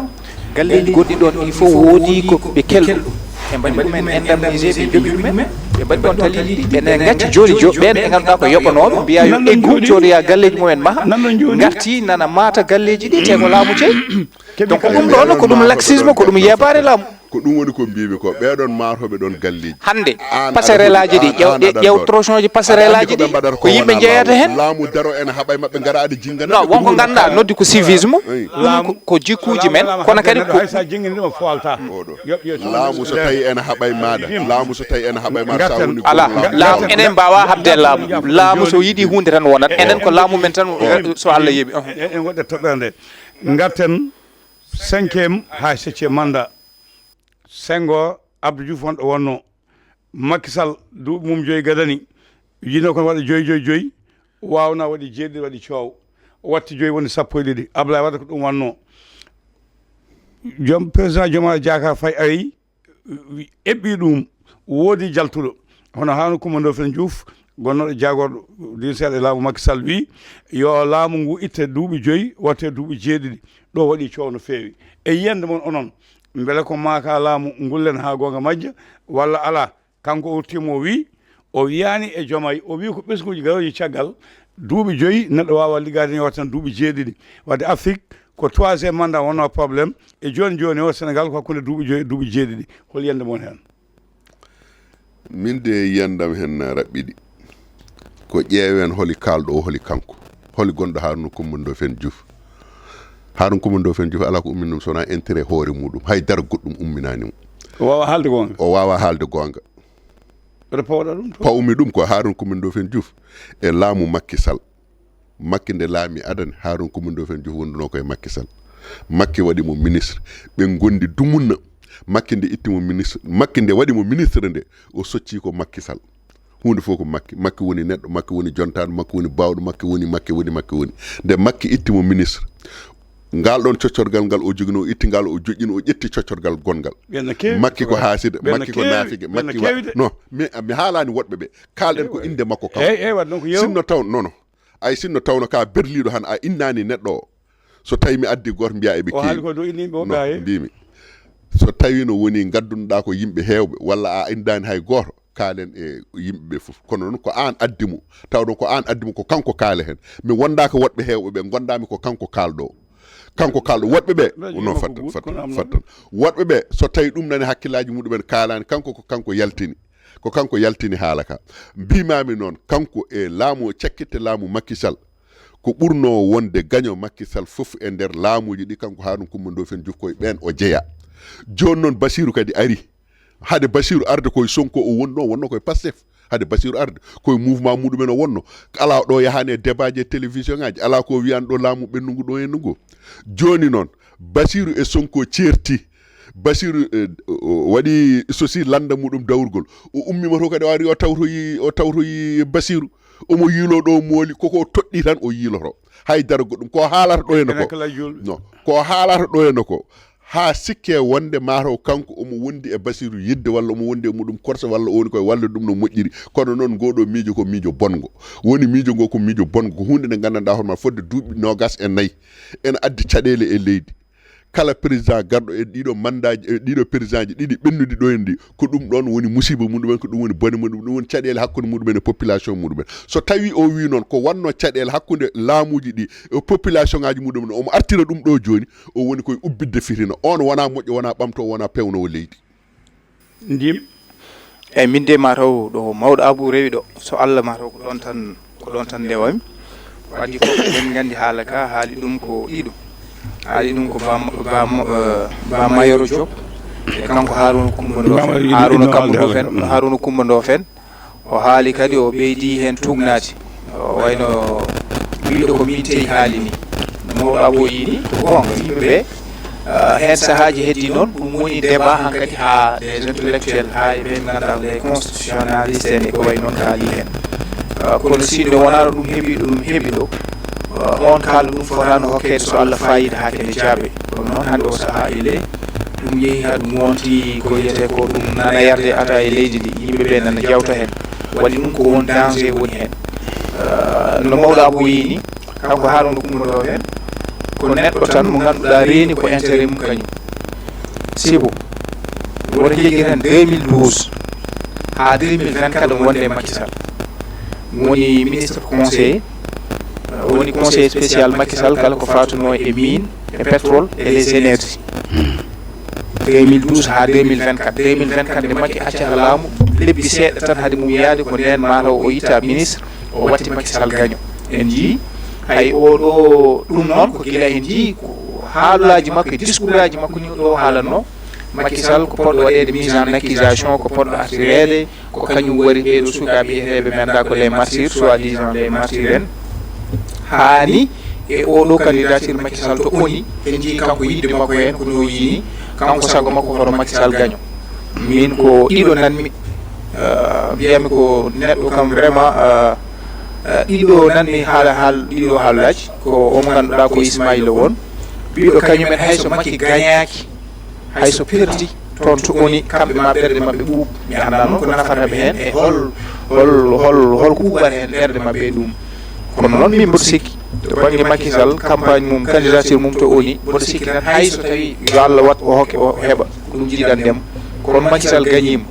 Galleeji goɗɗi ɗoon ɗi fof woodi ko ɓe kelɗo. Ɓe mbaɗi ɗum en indemnisé, ɓe njoɓi ɗum en. Ɓe mbaɗi ɗoon taliiji ɗi. Ene ngacci jooni jo-, ɓeen ɓe ngannduɗaa ko yoɓanooɓe, mbiyaa yo eggu, codoyaa galleeji mum en maha. Ngarti nana maata galleeji ɗi, te ko laamu jeyi. Donc ɗum ɗoon ko ɗum laxisme, ko ɗum yebaare laamu. Ko ɗum woni ko mbiimi ko, ɓeeɗoon maatooɓe ɗoon galleeji. Hannde, passerelle aji ɗi, ƴeew, ƴeew tronçon ji passerelle aji ɗi, ko yimɓe njeeyata heen. Laamu daro ene haɓa e maɓɓe, ngara aɗa jingana. Non, won ko ngannduɗaa, noddi ko civisme, ɗum ko, ko jikkuuji men, kono kadi ko hay sa jingini ɗum o fowalta. Oɗo. Laamu so tawi ene haɓa e maaɗa, laamu so tawi ene haɓa e maaɗa, sa woni. Alaa, laamu enen mbaawaa haɓde e laamu. Laamu so yiɗi huunde tan wonat. Enen ko laamu men tan, so Allah yeeɓi. En, en waɗat toɓɓere nde. Ngarten cinquième haa septième mandat. Senghor, Abdou Diouf won ɗo wonnoo. Macky Sall, duuɓi mum joyi gadani. Yino kon waɗa joyi, joyi, joyi. Waawna waɗi jeeɗiɗi, waɗi coow. Watti joyi woni sappo e ɗiɗi. Ablaye Wade ko ɗum wannoo. Joom, président Diomaye Diakhar Faye ari, eɓɓi ɗum. Woodi jaltuɗo. Hono Harouna Coumba Ndoffène Diouf, gonnooɗo jaagorɗo diiseeɗo e laamu Macky Sall, wii yo laamu ngu itte duuɓi joyi, watte duuɓi jeeɗiɗi. Ɗo waɗi coow no feewi. E yiyannde mon onon, mbele ko maaka laamu ngullen haa goonga majja, walla alaa? Kanko o ruttiima, o wii, o wiyaani e Diomaye, o wii ko ɓesnguuji garooji caggal duuɓi joyi, neɗɗo waawa liggaade ni, watta tan duuɓi jeeɗiɗi. Wadde Afrique, ko troisième mandat wonnoo problème. E jooni jooni o, Sénégal ko hakkunde duuɓi joyi e duuɓi jeeɗiɗi. Hol yiyannde mon heen? Min de, yiyannde am heen na raɓɓiɗi. Ko ƴeewen holi kaalɗo o, holi kanko. Holi gonɗo Harouna Coumba Ndoffène Diouf. Harouna Coumba Ndoffène Diouf alaa ko ummini ɗum so wonaa intérêt hoore muɗum. Hay dara goɗɗum umminaani mo. O waawaa haalde goonga. O waawaa haalde goonga. Mbeɗa pawɗa ɗum to. Pawmi ɗum ko Harouna Coumba Ndoffène Diouf e laamu Macky Sall. Macky nde laami adani, Harouna Coumba Ndoffène Diouf wondunoo ko e Macky Sall. Macky waɗi mo ministre. Ɓe ngondi dumunna. Macky nde itti mo ministre, Macky nde waɗi mo ministre nde, o socci ko Macky Sall. Huunde fof ko Macky. Macky woni neɗɗo, Macky woni jontaaɗo, Macky woni baawɗo, Macky woni, Macky woni, Macky woni. Nde Macky itti mo ministre, ngal ɗoon coccorgal ngal o joginoo, o itti ngal, o joƴƴini, o ƴetti coccorgal gonngal. Ɓeen na keewi. Macky ko haasida, ɓeen na Macky ko keewi, naafige, ɓeen na Macky wa-, keewi de. Non, mi, mi haalaani woɗɓe ɓe. Kaalɗen ko innde makko kanko. Eey, eey, waɗ ɗum ko yeru. Sinno taw, non, non. Ay, sinno tawno ka berliiɗo han, a innaani neɗɗo o. So tawi mi addi gooto, mbiya eɓe keewi. O haali ko dow inde yimɓe woɓɓe. Non, haa heewi. Mbimi. So tawi no woni ngaddunoɗaa ko yimɓe heewɓe, walla a indaani hay gooto, kaalen e yimɓe ɓe fof. Kono noon ko aan addi mo. Taw ɗon ko aan addi mo, ko kanko kaale hen. Mi wondaaka woɗɓe heewɓe ɓe, gondaami ko kanko kaalɗo. Kanko kaalɗo woɗɓe ɓe. Mbeɗa yiɗi non, makko fattan, guut, fattan, kono am fattan. Woɗɓe ɓe, so tawi ɗum nani hakkillaaji muɗumen kaalaani, kanko ko kanko yaltini. Ko kanko yaltini haala ka. Mbimami noon, kanko e laamu, cakkitte laamu Macky Sall, ko ɓurnoo wonde gaño Macky Sall fof e nder laamuuji ɗi, kanko Harouna Coumba Ndoffène Diouf koye ɓeen o jeyaa. Jooni noon Bassirou kadi ari. Hade Bassirou arde koye Sonko o wonnoo, wonnoo koye Pastef. Hade Bassirou arde koye mouvement muɗumen o wonnoo. Alaa ɗo yahaani e débat ji e télévision ŋaaji, alaa ko wiyani ɗo laamu ɓennungu ɗo e nungu. Jooni noon Bassirou e Sonko ceerti. Bassirou, eh, o, o waɗi sosi lannda muɗum dawrugol. O ummiima to kadi o ari o tawtoyi, o tawtoyi Bassirou. Omo yiiloo ɗo mooli, koko toɗɗi tan o yiiloto. Hay dara goɗɗum. Ko haalata ɗo henno ko. Enen kala juulɓe. Non. Ko haalata ɗo henno ko. Haa sikke wonde mataw kanko omo wondi e Bassirou yidde walla omo wondi e muɗum korse walla o woni koye wallude ɗum no moƴƴiri. Kono noon ngoɗo miijo ko miijo bongo. Woni miijo ngo ko miijo bongo. Ko huunde nde nganndanɗaa hoore ma fodde duuɓi noogas e nayi. Ene addi caɗeele e leydi. Kala président garɗo e ɗiɗo mandat ji, e ɗiɗo président ji ɗiɗi ɓennuɗi ɗo en ɗi, ko ɗum ɗon woni musiba muɗumen, ko ɗum woni bone muɗum, ɗum woni caɗeele hakkunde muɗumen e population muɗumen. So tawi o wi noon ko wanno caɗeele hakkunde laamuji ɗi e population ngaji muɗumen, omo artira ɗum ɗo joni, o woni koye ubbidde fitina. On wona moƴƴo, wona ɓamto, wona pewnowo leydi. Ndim. Eyyi, min de mataw ɗo mawɗo Abou rewi ɗo, so Allah mataw ko ɗon tan, ko ɗon tan ndewami. Ko adii fof eɗen nganndi haala ka, haali ɗum ko ɗiɗo. Haali ɗum ko Ba, Ba, eh, Ba Mayoro Diop, e kanko Harouna Coumba Ndoffène. Harouna Coumba Ndoffène, Harouna Coumba Ndoffène. O haali kadi, o ɓeydi heen tuugnaade. O wayno wiɗo ko min teyi haali ni. No mawɗo Abou yi ni, ko goonga. Yimɓe ɓe, ah, heen sahaaji heddi noon, ɗum woni débat hankadi haa des intellectuels, haa e ɓe ngannduɗaa les constitutionnalistes en e ko wayi noon kaali heen. Ah, kono sinno wonaano ɗum heɓi, ɗum heɓi ɗo, ah, on kaala ɗum fotaano hokkeede so Allah faayida haa kene jaabe. Kono noon hannde o sahaa ele, ɗum yehi haa ɗum wonti ko wiyetee ko ɗum nana yarde ata e leydi ndi, yimɓe ɓe nana jawta heen. Waɗi ɗum ko won danger woni heen. Ah, no mawɗo Abou yi ni, kanko Harouna Coumba Ndoffène, ko neɗɗo tan mo ngannduɗaa reeni ko intérêt mum kañum. Sibu, woto jejjir heen deux mille douze haa deux mille vingt-quatre omo wonde e Macky Sall. Mo woni ministre conseiller, ah, woni conseiller spécial Macky Sall kala ko fatunoo e mine, e pétrole, et les énergies. Deux mille douze haa deux mille vingt-quatre. Deux mille vingt-quatre nde Macky accata laamu, lebbi seeɗa tan hade mum yaade, ko ndeen mataw o itta ministre, o watti Macky Sall gaño. En njii hay oɗo, ɗum noon ko gila en njii ko haalaaji makko e discours aji makko ni ɗo haalanno. Macky Sall ko poɗɗo waɗeede mise en accusation, ko poɗɗo artireede, ko kañum waɗi ɓeeɗo sukaaɓe wiyeteeɓe men da ko les martyrs, soi-disant les martyrs en. Haani e oɗo candidature Macky Sall to oni, en njii kanko yidde makko heen ko no yini, kanko sago makko hoto Macky Sall gaño. Min ko ɗiɗo nanmi, ah, mbiyami ko neɗɗo kam vraiment, ah, ah, ɗiɗo nanmi haala, haal, ɗiɗo haalullaji, ko o mo ngannduɗaa ko Ismaïla won. Ɓiɗo kañumen hay so Macky gañaaki, hay so perdi, toon to oni kamɓe ma ɓerɗe maɓɓe ɓuuɓ. Mi anndaa noon ko nafata ɓe heen e hol, hol, hol, hol ko ɓuuɓata heen ɓerɗe maɓɓe e ɗum. Kono noon min mboɗo sikki to bannge Macky Sall, campagne mum, candidature mum to oni, mboɗo sikki tan hay so tawi yo Allah wat o hokke o heɓa ko ɗum jiɗan ndema. Kono Macky Sall gañiima.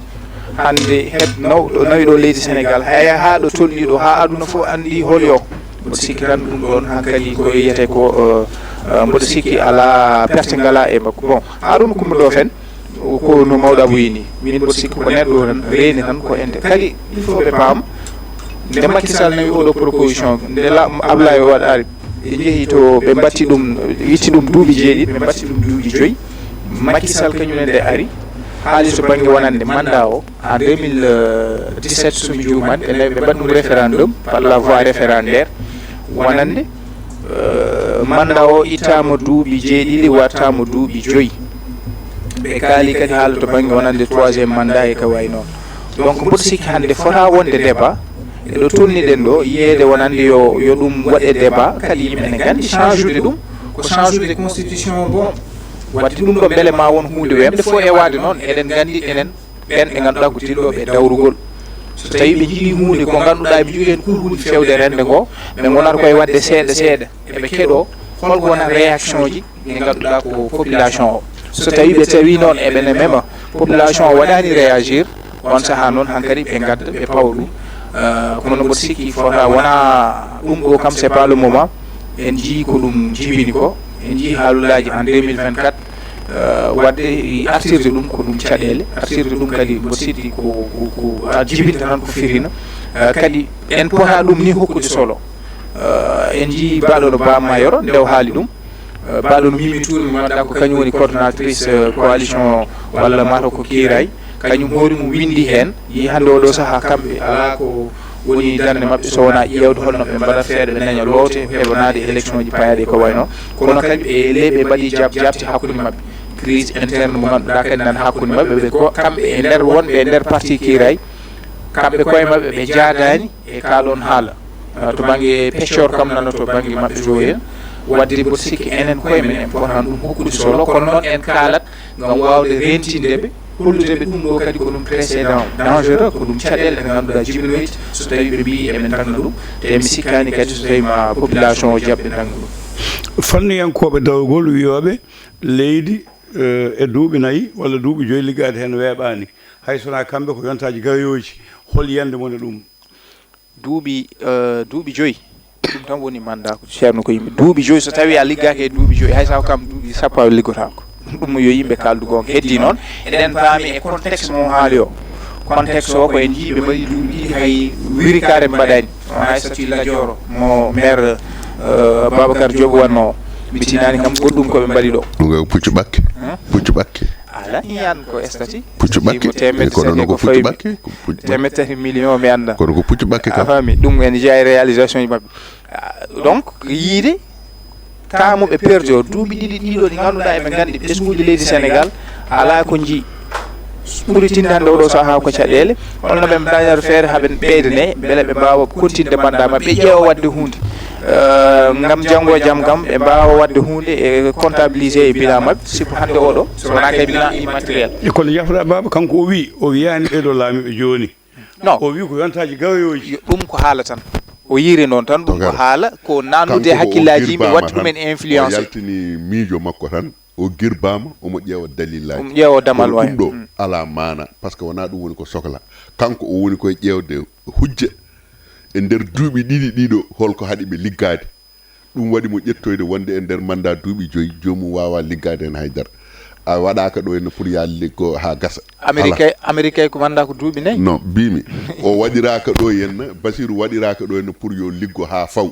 Hannde heɓ naw-, ɗo nawi ɗo leydi Sénégal, hay haa ɗo tolni ɗo, haa aduna fof anndi hol yo. Mboɗo sikki tan ɗum ɗoon hankadi ko wiyetee ko, eh, eh, mboɗo sikki alaa perte ngalaa e makko. Bon, Harouna Coumba Ndoffène, ko no mawɗo Abou yi ni. Min mboɗo sikki ko neɗɗo tan, reeni tan ko ende. Kadi, il faut ɓe paam, nde Macky Sall nawi oɗo proposition, nde la, Ablaye Wade ari, ɓe njehi to, ɓe mbatti ɗum, itti ɗum duuɓi jeeɗiɗi, ɓe mbatti ɗum duuɓi joyi. Macky Sall kañum ne nde ari, haali to bannge wonande mandat o, en deux mille dix-sept, so mi juumaani, ɓe nawi, ɓe mbaɗi ɗum référendum par la voie référendaire, wonande, euh, mandat o ittaama duuɓi jeeɗiɗi, waɗtaama duuɓi joyi. Ɓe kaali kadi haala to bannge wonande troisième mandat e ko wayi noon. Donc, mboɗo sikki hannde fota wonde débat, e ɗo tolniɗen ɗo, yiyeede wonande yo, yo ɗum waɗe débat, kadi yimɓe ne nganndi change ude ɗum, ko change ude constitution o. Bon, waɗde ɗum ɗo mbele ma won huunde wemde fof e waade noon, eɗen nganndi enen ɓen ɓe ngannduɗaa ko dilloɓe e dawrugol. So tawii ɓe njiɗii huunde ko ngannduɗaa ɓe njogii heen kulhuli fewde rennde ngo, ɓe ngonata koye waɗde seeɗa seeɗa, eɓe keɗoo hol ko wonata réaction ji ɗi ngannduɗaa ko population o. So tawii ɓe tawii noon eɓe ne mema, population o waɗaani réagir, on sahaa noon hankadi ɓe ngadda ɓe pawa ɗum. Euh, kono mboɗo sikki fota wona ɗum ɗo kam, c'est pas le moment. En njii ko ɗum jibini ko, en njii haalullaaji en deux mille vingt-quatre, euh, waɗde artirde ɗum ko ɗum caɗeele, artirde ɗum kadi mboɗo sikki ko, ko, ko a jibinta tan ko firina. Euh, kadi en pota ɗum ni hokkude solo. Eh, en njii baɗo no Bama Yoro nde o haali ɗum. Eh, baɗo no Mimi Touré, mi mbaɗa ko kañum woni coordonnatrice, eh, coalition walla mata ko kiiray. Kañum hoore mum windi heen. Yi hannde oɗo sahaa kamɓe alaa ko woni darnde maɓɓe so wonaa ƴeewde holno ɓe mbaɗa feere ɓe daña loote heɓanaade élection ji payaaɗi ko wayi noon. Kono kadi ɓe le ɓe mbaɗi jab jabti hakkunde maɓɓe. Crise interne mo ngannduɗaa kadi nan hakkunde maɓɓe. Ɓe ko kamɓe e nder wonɓe e nder parti kiiray. Kamɓe koye maɓɓe ɓe jaadaani e kaa ɗoon haala. Ah, to bannge peccoor kam nana to bannge maɓɓe to en. Wadde mboɗo sikki enen koye men en potan ɗum hokkude solo, kono noon en kaalat ngam waawde rentinde ɓe, hollude ɓe ɗum ɗo kadi ko ɗum précédent dangereux, ko ɗum caɗeele ɗe ngannduɗaa jibinoyta so tawi ɓe mbii eɓe dagna ɗum. Te mi sikkaani kadi so tawi ma population o jaɓɓe dagna ɗum. Fanniyankooɓe dawrugol wiyooɓe leydi, eh, e duuɓi nayi walla duuɓi joyi liggaade heen weeɓaani. Hay so wonaa kamɓe ko yontaaji gayooji, hol yiyannde mon e ɗum? Duuɓi, eh, duuɓi joyi. Ɗum tan woni mandat ko ceerno ko yimɓe. Duuɓi joyi, so tawii a liggaaki e duuɓi joyi, hay so a kam duuɓi sappo a liggotaako. Ɗum yo yimɓe kaaldu goonga. Heddii noon, eɗen paami e contexte mo haali o. Contexte o ko en njii ɓe mbaɗi duuɓi ɗiɗi hay wirikaare mbaɗaani. Hay so tawii Lat Joor mo maire, eh, Babacar Diop wannoo, mi tinaani kam goɗɗum ko ɓe mbaɗi ɗo. Ɗum ko puccu ɓakke. Puccu ɓakke. Ala ñaan ko estati. Puccu ɓakke. Kono no ko puccu ɓakke. Temettati million mi annda. Kono ko puccu ɓakke kam. A faami ɗum en jeeya e réalisation ji maɓɓe. Ah, donc yiide taamuɓe perdi o duuɓi ɗiɗi ɗiɗo ɗi ngannduɗaa eɓe nganndi ɓesnguuji leydi Sénégal alaa ko njii. Ɓuri tindande oɗo sahaa ko caɗeele holno ɓe mbaɗata feere haa ɓe ɓeydane mbele ɓe mbaawa kontinde mandat maɓɓe ɓe ƴeewa waɗde huunde. Eh, ngam janngo e jam kam ɓe mbaawa waɗde huunde e comptabilisé e bilan maɓɓe surtout hannde oɗo so wonaa kay bilan immatériel. E kono jafra baaba kanko o wii o wiyaani ɓeeɗo laamiiɓe jooni. Non, o wii ko yontaaji gayooji. Ɗum ko haala tan. O yiiri noon tan ɗum ko haala ko nannude e hakkillaaji yimɓe waɗi ɗumen influencé. O yaltini miijo makko tan. O girbaama omo ƴeewa dalillaaji. Omo ƴeewa damal wayi. Ɗum ɗo alaa maana parce que wonaa ɗum woni ko sokla. Kanko o woni koye ƴeewde hujja e nder duuɓi ɗiɗi ɗiɗo holko haɗi ɓe liggaade. Ɗum waɗi mo ƴettoyde wonde e nder manndaa duuɓi joyi joomum waawaa liggaade heen hay dara. A waɗaaka ɗo henna pour yaa liggo haa gasa. Amerique Amerique ko manndaa ko duuɓi nayi. Non, mbiimi o waɗiraaka ɗo henna, Basiiru waɗiraaka ɗo henna pour yo liggo haa faw.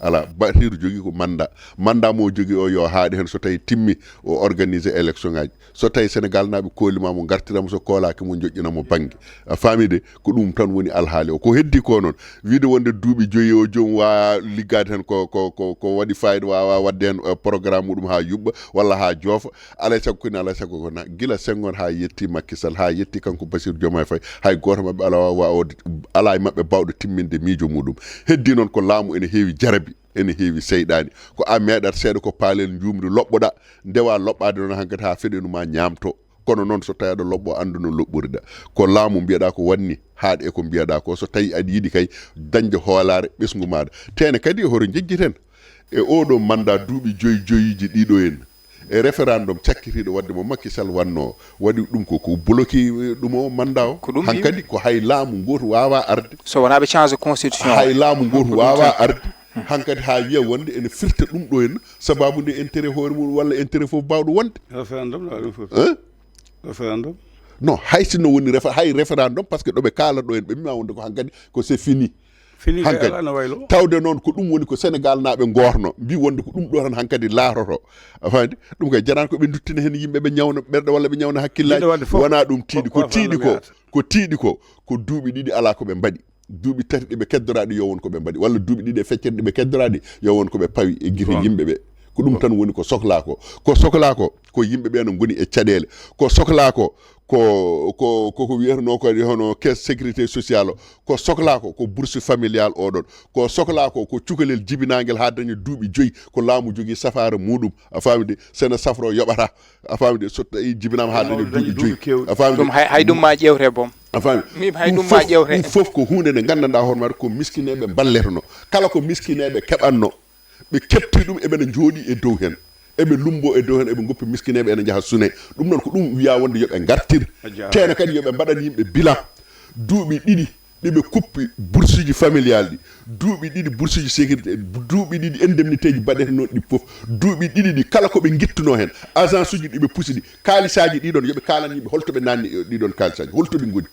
Alaa, Basiiru jogii ko manndaa. Manndaa mo o jogii o yo haaɗe heen so tawii timmi o organiser élection ngaaji. So tawii Senegaal naaɓe koolii ma mo ngartira mo so koolaaki mo njoƴƴina mo bannge. A faamii de, ko ɗum tan woni alhaali o. Ko heddii koo noon, wiyde wonde duuɓi joyi o joom waawaa liggaade heen ko ko ko ko waɗi faayiida, waawaa waɗde heen programme muɗum haa yuɓɓa walla haa joofa. Alaa e sago koni alaa e sago ko na gila Senghor haa yettii Macky Sall haa yettii kanko Bassirou Diomaye Faye hay gooto maɓɓe alaa waawde alaa e maɓɓe baawɗo timminde miijo muɗum. Heddii noon ko laamu ene heewi jarabi. Ene heewi seyɗaani. Ko a meeɗat seeɗa ko paalel njuumri loɓɓoɗaa, ndewaa loɓɓaade noon hankadi haa feɗenu maa ñaamtoo. Kono noon so tawii aɗa loɓɓoo anndu no loɓɓoriɗaa. Ko laamu mbiyaɗaa ko waɗni haaɗ e ko mbiyaɗaa ko so tawii aɗa yiɗi kay dañde hoolaare ɓesngu maaɗa. Te ene kadi e hoto njejjiten e ooɗoo manndaa duuɓi joyi joyiiji ɗiɗo en. E référendum cakkitiiɗo waɗde mo Macky Sall waɗnoo waɗi ɗum ko ko bloki ɗum o manndaa o. Hankadi ko hay laamu ngootu waawaa arde. So wonaa ɓe change constitution o. Hay laamu ngootu waawaa arde. Hankadi haa wiya wonde ene firta ɗum ɗo henna sabaabu nde intérêt hoore mum walla intérêt fof baawɗo wonde. Référendum no waɗi ɗum firta. Référendum. Non, hay sinno woni refe hay référendum parce que ɗo ɓe kaala ɗo en ɓe mbiima wonde ko hankadi ko c'est fini. Fini kay alaa no waylo. Tawde noon ko ɗum woni ko Senegaal naaɓe ngootno mbi wonde ko ɗum ɗo tan hankadi laaroto. A faamii ɗum kay jarani ko ɓe nduttina heen yimɓe ɓe ñawna ɓerɗe walla ɓe ñawna hakkillaaji. Wonaa ɗum tiiɗi ko tiiɗi ko ko tiiɗi ko ko duuɓi ɗiɗi alaa ko ɓe mbaɗi. Duuɓi tati ɗi ɓe keddoraa ɗi yo won ko ɓe mbaɗi walla duuɓi ɗiɗi e feccere ɗi ɓe keddoraa ɗi yo won ko ɓe pawi e gite yimɓe ɓe. Ko ɗum tan woni ko soklaa ko. Ko soklaa ko ko yimɓe ɓe no ngoni e caɗeele. Ko soklaa ko ko ko koko wiyetenoo ko hono caisse sécurité sociale o. Ko soklaa ko ko bourse familiale oɗon. Ko soklaa ko ko cukalel jibinaangel haa daña duuɓi joyi ko laamu jogii safaara muɗum. A faamii de, so ene safroo yoɓataa. A faamii de, so tawii jibinaama haa daña duuɓi joyi. A faamii de. Ɗum hay ɗum ma ƴeewte boom. A faami? Mim hay ɗum ma ƴewte. Ɗum fof ko huunde nde nganndanɗaa hoore maaɗa ko miskineeɓe mballetenoo. Kala ko miskineeɓe keɓatnoo, ɓe keɓtii ɗum eɓena njooɗii e dow heen. Eɓe lummboo e dow heen, eɓe ngoppi miskineeɓe ene njaha sune. Ɗum noon ko ɗum wiyaa wonde yo ɓe ngartir. Teena kadi yo ɓe mbaɗan yimɓe bilan. Duuɓi ɗiɗi ɗi ɓe kuppi bursuuji familial ɗi. Duuɓi ɗiɗi bursuuji sécurité, duuɓi ɗiɗi indemniteeji mbaɗetenooɗi ɗi fof. Duuɓi ɗiɗi ɗi kala ko ɓe ngittunoo heen. Agence uji ɗi ɓe pusi ɗi. Kaalisaaji ɗii ɗoon yo ɓe kaalan yimɓe hol to ɓe naanni ɗii ɗoon kaalisaaji, hol to ɗi ngoni.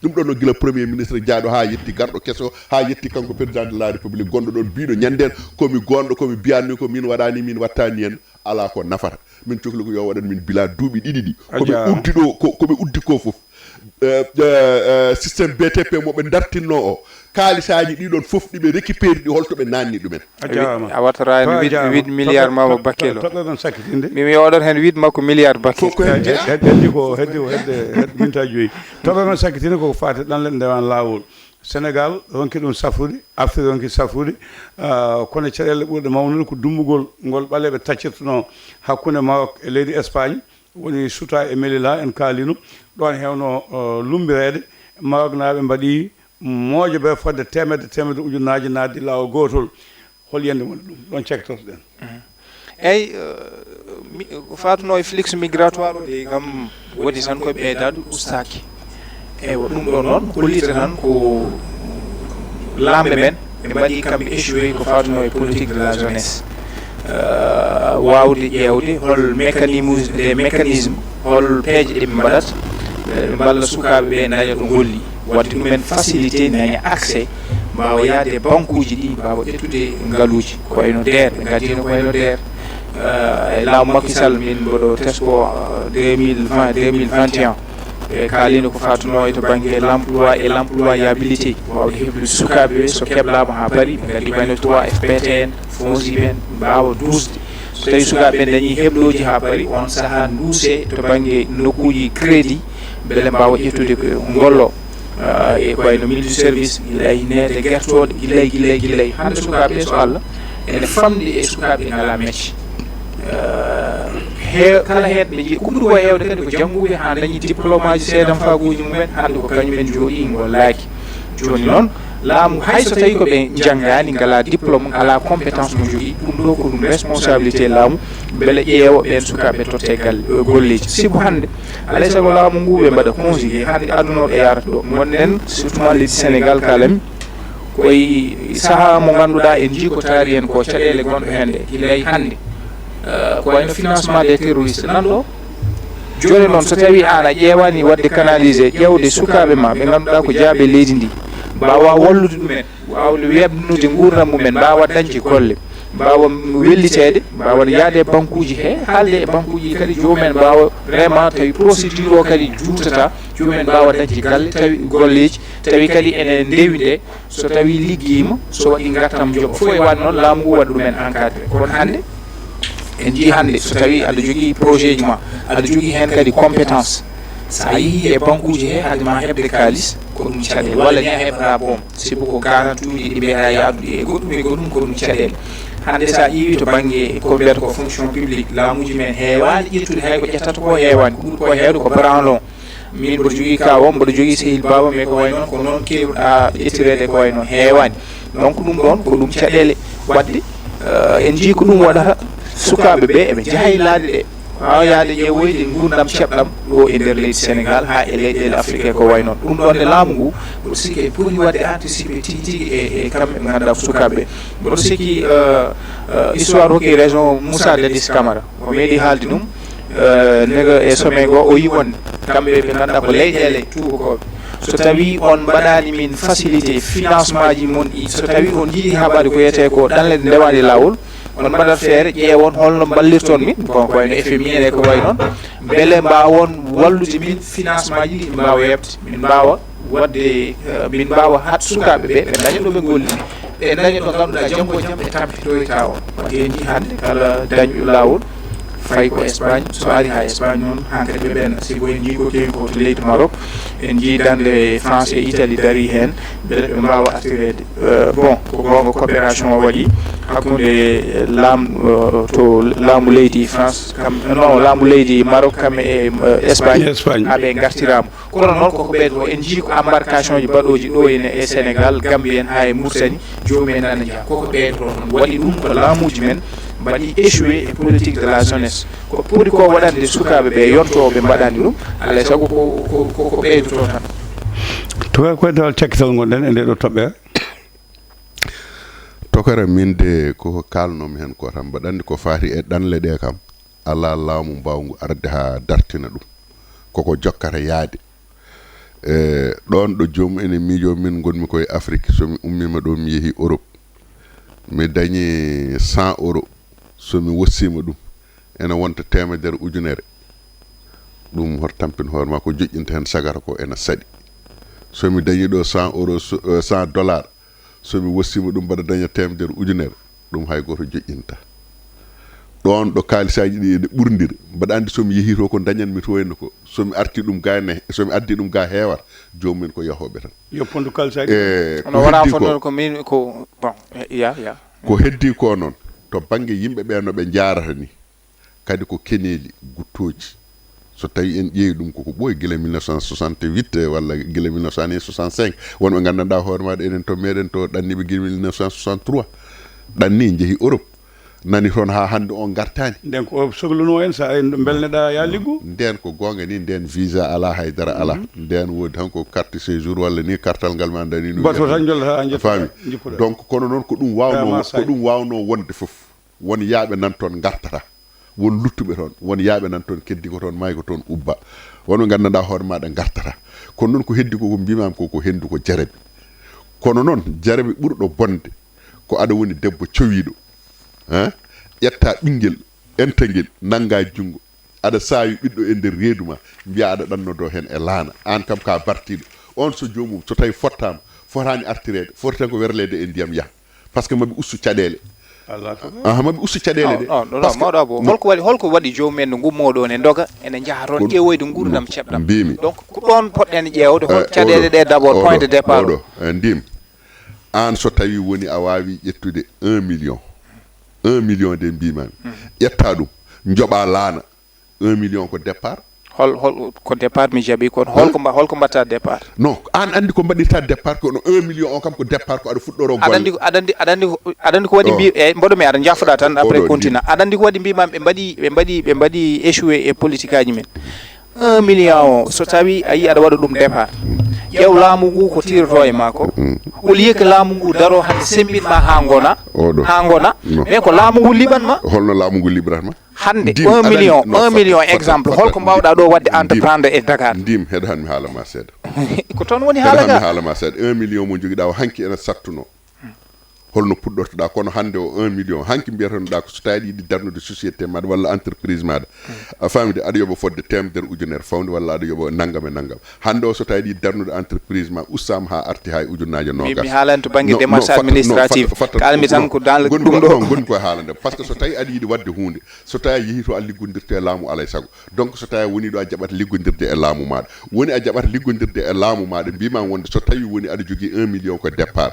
Ɗum ɗon no gila premier ministre jaaɗo haa yetti garɗo keso, haa yetti kanko président de la république gonɗo ɗon, biiɗo ñannden komi goonɗo, komi biyanmi ko min waɗani, min wattani en, alaa ko nafata. Min cokli ko yo waɗan min bila duuɓi ɗiɗi ɗi. Ko ɓe uddi ɗo, ko, ko ɓe uddi ko fof. Eh, eh, eh, système B T P mo ɓe dartinno o, kaalisaaji ɗi ɗon fof ɗi ɓe récupéri ɗi, holto ɓe naanni ɗumen? A jaaraama. A wattara en huit milliard ma mo Bakel o. Toɓɓe men sakkitinde. Mi, mi oɗon heen huit makko milliard Bakel. Ko, ko heen jeyaa? Heddi ko, heddi ko, hedde, hedde minta joyi. Toɓɓe men sakkitinde ko faati ɗanle ndewan laawol. Sénégal ronki ɗum safude, Afrique ronki safude, ah, kono caɗeele ɓurɗe mawnude ko dummbugol ngol ɓaleeɓe taccirtuno hakkunde Maroc e leydi Espagne, woni Ceuta e Melilla, en kaalino. Ɗoon heewno, ah, lummbireede. Maroknaaɓe mbaɗi moojo ɓe fodde teemedde, teemedde ujunnaaje naatde laawol gootol. Hol yiyannde mon e ɗum? Ɗoon cakkitorto-ɗen. Eyyi, eh, mi-, ko faatunoo e flux migratoire o de, kam woodi tan ko ɓeydaade ustaaki. Eywa, ɗum ɗoon noon hollita tan ko laamɓe men ɓe mbaɗi kamɓe échoué ko faatunoo e politique de la jeunesse. Eh, waawde ƴeewde hol mécanisme, des mécanismes, hol peeje ɗe ɓe mbaɗata, eh, ɓe mballa sukaaɓe ɓe ndaña ɗo ngolli. Waɗde ɗumen facilité, ndaña accès, mbaawa yahde e bankuuji ɗi, mbaawa ƴettude ngaluuji. Ko wayno DER, ɓe ngaddino ko wayno DER. Eh, e laamu Macky Sall, min mboɗo tesko, eh, deux mille vingt, deux mille vingt et un. Ɓe kaalino ko faatunoo e to bannge l'emploi et l'employabilité. Waawde heblude sukaaɓe ɓe, so keblaama haa paari, ɓe ngaddi ko wayno trois F P T N, FONGIP en, mbaawa duusde. So tawii sukaaɓe ɓe ndañii heblooji haa paari, on sahaa nduusee to bannge nokkuuji crédit, mbele mbaawa ƴettude ko ngollo, ah, e ko wayno multi service, gila e neede gertooɗe, gila e, gila e, gila e. Hannde sukaaɓe ɓe, so Allah, ene famɗi e sukaaɓe ɓe ngalaa mecce. Ah, he-, kala heen ɓe nji-, ko ɓuri ko heewde kadi ko jannguɓe haa ndañi diplôme aji seedanfaaguuji mumen, hannde ko kañumen njooɗii ngollaaki. Jooni noon, laamu, hay so tawii ko ɓe njanngaani, ngalaa diplôme, ngalaa compétence mo njogii, ɗum ɗo ko ɗum responsabilité laamu, mbele ƴeewa ɓeen sukaaɓe tottee galle, eh, golleeji. Sibu hannde, alaa e sago laamu ngu ɓe mbaɗa conjugué, hannde aduna o ɗo yaarata ɗo. Ngonɗen, surtout ma leydi Sénégal, kaalami, ko e sahaa mo ngannduɗaa en njii ko taari en ko caɗeele gonɗo heen ɗe, gila e hannde. Eh, ko wayno financement des terroristes nan ɗo. Jooni noon, so tawii aan a ƴeewaani waɗde canalisé, ƴeewde sukaaɓe ma ɓe ngannduɗaa ko jaaɓe leydi ndi, mbaawa wallude ɗumen, waawde weeɓnude nguurndam mumen, mbaawa dañde golle, mbaawa welliteede, mbaawa yahde e bankuuji he, haalde e bankuuji kadi, joomum en mbaawa vraiment, tawi procédure o kadi juutata, joomum en mbaawa dañde galle, tawi golleeji, tawi kadi ene ndewi nde, so tawii liggiima, so waɗii ngartam joɓa. Fof e waɗde noon, laamu ngu waɗa ɗumen encadré. Kono hannde, en njii hannde, so tawii aɗa jogii projet ji ma, aɗa jogii heen kadi compétence, so a yehii e bankuuji he, hade ma heɓde kaalis, ko ɗum caɗeele. Walla ni a heɓataa boom, sibu ko garantuuji ɗi mbiyaɗaa yo addu ɗi e goɗɗum e goɗɗum, ko ɗum caɗeele. Hannde, so a ƴeewii to bannge ko mbiyata ko fonction publique, laamuuji men heewaani ƴettude, hay ko ƴettata ko heewaani, ko ɓuri ko heewde ko branlon. Min mboɗo jogii kaaw, mboɗo jogii sehil baaba, mais ko wayi noon, ko noon keewruɗaa ƴettireede, ko wayi noon heewaani. Donc, ɗum ɗoon ko ɗum caɗeele waɗde, eh, en njii ko ɗum waɗata sukaaɓe ɓe eɓe njaha e laaɗe ɗe, haa yahde ƴeewoyde nguurndam ceɓɗam ɗo e nder leydi Sénégal haa e leyɗeele Afrique ko wayi noon. Ɗum ɗoon ne laamu ngu, mboɗo sikki e poti waɗde anticipé tigi tigi e, e kamɓe ɓe ngannduɗaa ko sukaaɓe ɓe. Mboɗo sikki, eh, eh, histoire hokki raison Moussa Dadis Camara. O meeɗi haalde ɗum, eh, nega e sommet ngo, o yi wonde kamɓe ɓe ngannduɗaa ko leyɗeele tuubakooɓe. So tawii on mbaɗaani min facilité financement ji mon ɗi, so tawii on njiɗi haɓaade ko wiyetee ko ɗanle ɗe ndewaani laawol, on mbaɗat feere, ƴeewon holno mballirton min, ko, ko wayno F M I en e ko wayi noon, mbele mbaawon wallude min financement ji ɗi, min mbaawa heɓde, min mbaawa waɗde, eh, min mbaawa haɗ sukaaɓe ɓe, ɓe ndaña ɗo ɓe ngolli, ɓe ndaña ɗo ngannduɗaa janngo e jam ɓe tampitoyta on. Waɗi en njii hannde kala dañɗo laawol, fayi ko Espagne, so ari haa Espagne noon, hankadi ɓe ɓenna. Sibu en njii ko kewi ko to leydi Maroc, en njii dande France e Italie darii heen, mbele ɓe mbaawa artireede. Eh, bon, ko goonga coopération o waɗi hakkunde laam-, eh, to laamu leydi France, kam, non, laamu leydi Maroc kam e, eh, Espagne, Espagne. Haa ɓe ngartiraama. Kono noon koko ɓeydoto, en njii ko embarcation ji baɗooji ɗo ene e Sénégal, Gambie en haa e Mauritanie, joomum en nana njaha. Koko ɓeydoto noon. Waɗi ɗum ko laamuuji men mbaɗi échoué e politique de la jeunesse. Ko poti ko waɗande sukaaɓe ɓe yonto ɓe mbaɗani ɗum, alaa e sago ko, ko, ko, ko ɓeydoto tan. Tuga ko e dewal cakkital ngonɗen e nde ɗo toɓɓere. Tokara min de koko kaalnomi heen ko tan, mbaɗa anndi ko faati e ɗanle ɗe kam, alaa laamu mbaawngu arde haa dartina ɗum. Koko jokkata yahde. E ɗoon ɗo joomum ene miijoo, min ngonmi koye Afrik, so mi ummiima ɗo mi yehi Europe, mi dañi cent euro, so mi wossiima ɗum, ene wonta teemedere ujunere. Ɗum hoto tampin hoore ma, ko joƴƴinta heen sagara ko ene saɗi. So mi dañi ɗo cent euro, so, eh, cent dollar, so mi wossiima ɗum mbaɗa daña teemedere ujunere, ɗum hay gooto joƴƴinta. Ɗoon ɗo kaalisaaji ɗi ene ɓurndira, mbaɗa anndi so mi yehii to ko dañan mi to henna ko, so mi arti ɗum ga ne, so mi addi ɗum ga heewata, joomum en ko yahooɓe tan. Yo pondu kaalisaaji. E ko Ono wona heddi ko, fonnoon ko min ko, bon, ya, ya. Ko heddi ko noon, to bannge yimɓe ɓe no ɓe njaarata ni, kadi ko keneeli, guttooji. So tawi en ƴeewi ɗum koko ɓooyi gila mille neuf cent soixante-huit, eh, walla gila mille neuf cent soixante-cinq, wonɓe nganndanɗaa hoore maaɗa enen to meɗen to ɗanniiɓe gila mille neuf cent soixante-trois, ɗanni njehi Europe, nani toon haa hannde on ngartaani. Nden ko o sohluno en, so en mbelneɗaa ya liggu. Nden ko goonga ni, nden visa alaa, haydara alaa. Nden woodi tan ko carte séjour walla ni kartal ngal mi anndaa ni no Bato wiyata. Tan njollata, a faami? Njippuɗaa. Donc kono noon ko ɗum waawno, ko ɗum waawno wonde fof. Won yaaɓe nan toon ngartata, won luttuɓe toon, won yaaɓe nan toon keddi ko toon maayi ko toon ubba. Won ɓe nganndanɗaa hoore maaɗa ngartata. Kono noon ko heddi ko, ko mbiimaami ko, ko henndu ko jarabi. Kono noon jarabi ɓurɗo bonde ko aɗa woni debbo cowiiɗo, hein? Ƴetta ɓinngel entangel, nannga junngo, aɗa saawi ɓiɗɗo e nder reedu ma, mbiya aɗa ɗannodoo heen e laana. Aan kam ka bartiiɗo. On so joomum, so tawi fottaama, fotaani artireede, foti tan ko werleede e ndiyam yaha. Par ce que maɓe ustu caɗeele. Aha, maɓe ustu caɗeele ɗe. Non, non, non, mawɗo Abou, holko waɗi, holko waɗi joomum en no ngummoo ɗo ne ndoga, ene njaha toon ƴeewoyde nguurndam ceɓɗam? Mbimi. Donc ko ɗoon poɗɗen ƴeewde, hol caɗeele ɗe d'abord, point de départ. Oɗo, eh, ndim. Aan so tawi woni a waawi ƴettude un million. Un million de mbimami. Ƴetta ɗum, njoɓa laana. Un million ko départ. Hol, hol, ko départ mi jaɓi, kono holko mba-, holko mbatta départ? Non, aan anndi ko mbaɗirta départ, kono un million o kam ko départ, ko aɗa fuɗɗoro golle. Aɗa anndi ko, aɗa anndi, aɗa anndi ko, aɗa anndi ko waɗi mbi-, e, mboɗo mi aɗa jaafoɗa tan, après continue. Aɗa anndi ko waɗi mbimami ɓe mbaɗi, ɓe mbaɗi, ɓe mbaɗi échoué e politique aji men. Un million o, so tawi a yii aɗa waɗa ɗum départ, ƴeew laamu ngu ko tiroto e ma ko. Au lieu que laamu ngu daro hannde sembin ma haa ngona, haa ngona, mais ko laamu ngu liɓan ma. Holno laamu ngu liɓrata ma? Hannde, un million, un million exemple, holko mbawɗa ɗo waɗde entreprendre e Dakar? Ndim, heɗo han mi haala ma seeɗa. Ko toon woni haala ga. Mi haala ma seeɗa. Un million mo jogiɗa o hanki ene sattuno. Holno puɗɗortoɗa? Kono hannde o un million, hanki mbiyatanoɗa ko so tawi aɗa yiɗi darnude société maɗa walla entreprise maɗa. A faami de, aɗa yoɓa fodde teemedere ujunere fawde walla aɗa yoɓa nanngam e nanngam. Hannde o so tawi aɗa yiɗi darnude entreprise ma, ustaama haa arti haa e ujunnaaje noogas. Mi haalan to bannge démarche administrative. Kaalmi tan ko dans le ɗum ɗo. Gonmi koye haalande. Par ce que so tawi aɗa yiɗi waɗde huunde, so tawi a yehi to a liggondirte e laamu alay sago. Donc so tawi a woni ɗo a jaɓat liggondirde e laamu maɗa. Woni a jaɓat liggondirde e laamu maɗa, mbima wonde so tawi woni aɗa jogii un million ko départ.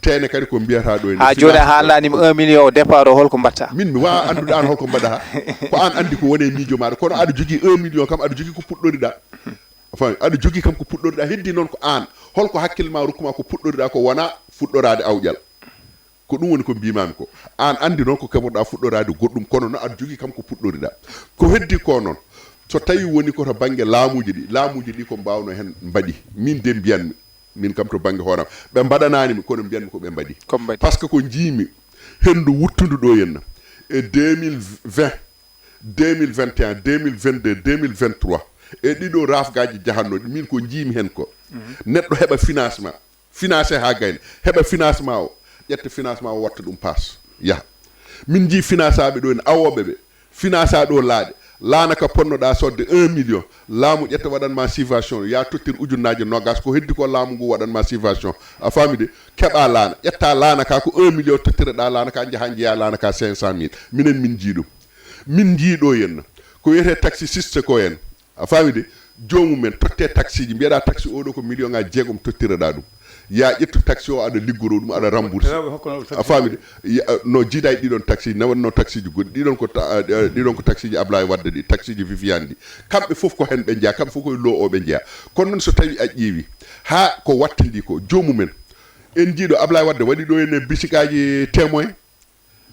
Teene kadi ko mbiyata ɗo ene. Ha joni a haalnanima un million o départ o holko mbatta? Min mi wawa anndude an holko mbaɗa ha. Ko an anndi ko woni e miijo maɗa, kono aɗa jogii un million kam, aɗa jogii ko puɗɗoriɗa. A faami? Aɗa jogii kam ko puɗɗoriɗa. Heddi noon ko an, holko hakkille ma rokkuma ko puɗɗoriɗa ko wona fuɗɗorade awƴal. Ko ɗum woni ko mbimami ko. An anndi noon ko keɓotoɗa fuɗɗorade goɗɗum, kono no aɗa jogii kam ko puɗɗoriɗa. Ko heddi ko noon, so tawi woni ko to bannge laamuuji ɗi, laamuuji ɗi ko mbawno heen mbaɗi. Min de mbiyanmi, min kam to bannge hooram, ɓe mbaɗananimi, kono mbiyanmi ko ɓe mbaɗi. Ko mbaɗi. Par ce que ko njiimi henndu wuttundu ɗo henna e deux mille vingt, deux mille vingt et un, deux mille vingt-deux, deux mille vingt-trois, e ɗiɗo rafgaji jahannoɗi, min ko njiimi heen ko, neɗɗo heɓa financement, financé ha gayna, heɓa financement o, ƴetta financement o, watta ɗum paas, yaha. Min njii finançaɓe ɗo ene, awooɓe ɓe, finança ɗo laaɗe, laana ka ponnoɗa sodde un million, laamu ƴetta waɗan ma subvention, ya tottir ujunnaaje nogas, ko heddi ko laamu ngu waɗan ma subvention. A faami de? Keɓa laana, ƴetta laana ka ko un million, tottireɗa laana ka, njaha njeeya laana ka cinq cent mille. Minen min njii ɗum. Min njii ɗo henna ko wiyete taxi siste ko en. A faami de? Joomum en totte taxi ji, mbiyeɗa taxi oɗo ko million ngaji jeegom tottireɗa ɗum. Ya ƴettu taxi o, aɗa liggoro ɗum, aɗa rembourse. A faami de? Ya, no jiida e ɗiɗon taxi, ne wonno taxi ji goɗɗi. Ɗiɗon ko ta-, eh, ɗiɗon ko taxi ji Ablaye Wadde ɗi, taxi ji Viviane ɗi. Kamɓe fof ko hen ɓe njeya, kamɓe fof koye lo o ɓe njeya. Kono noon so tawi a ƴeewi ha ko wattidi ko, joomum en. En njii ɗo Ablaye Wadde waɗi ɗo ene bitikaji Témoin.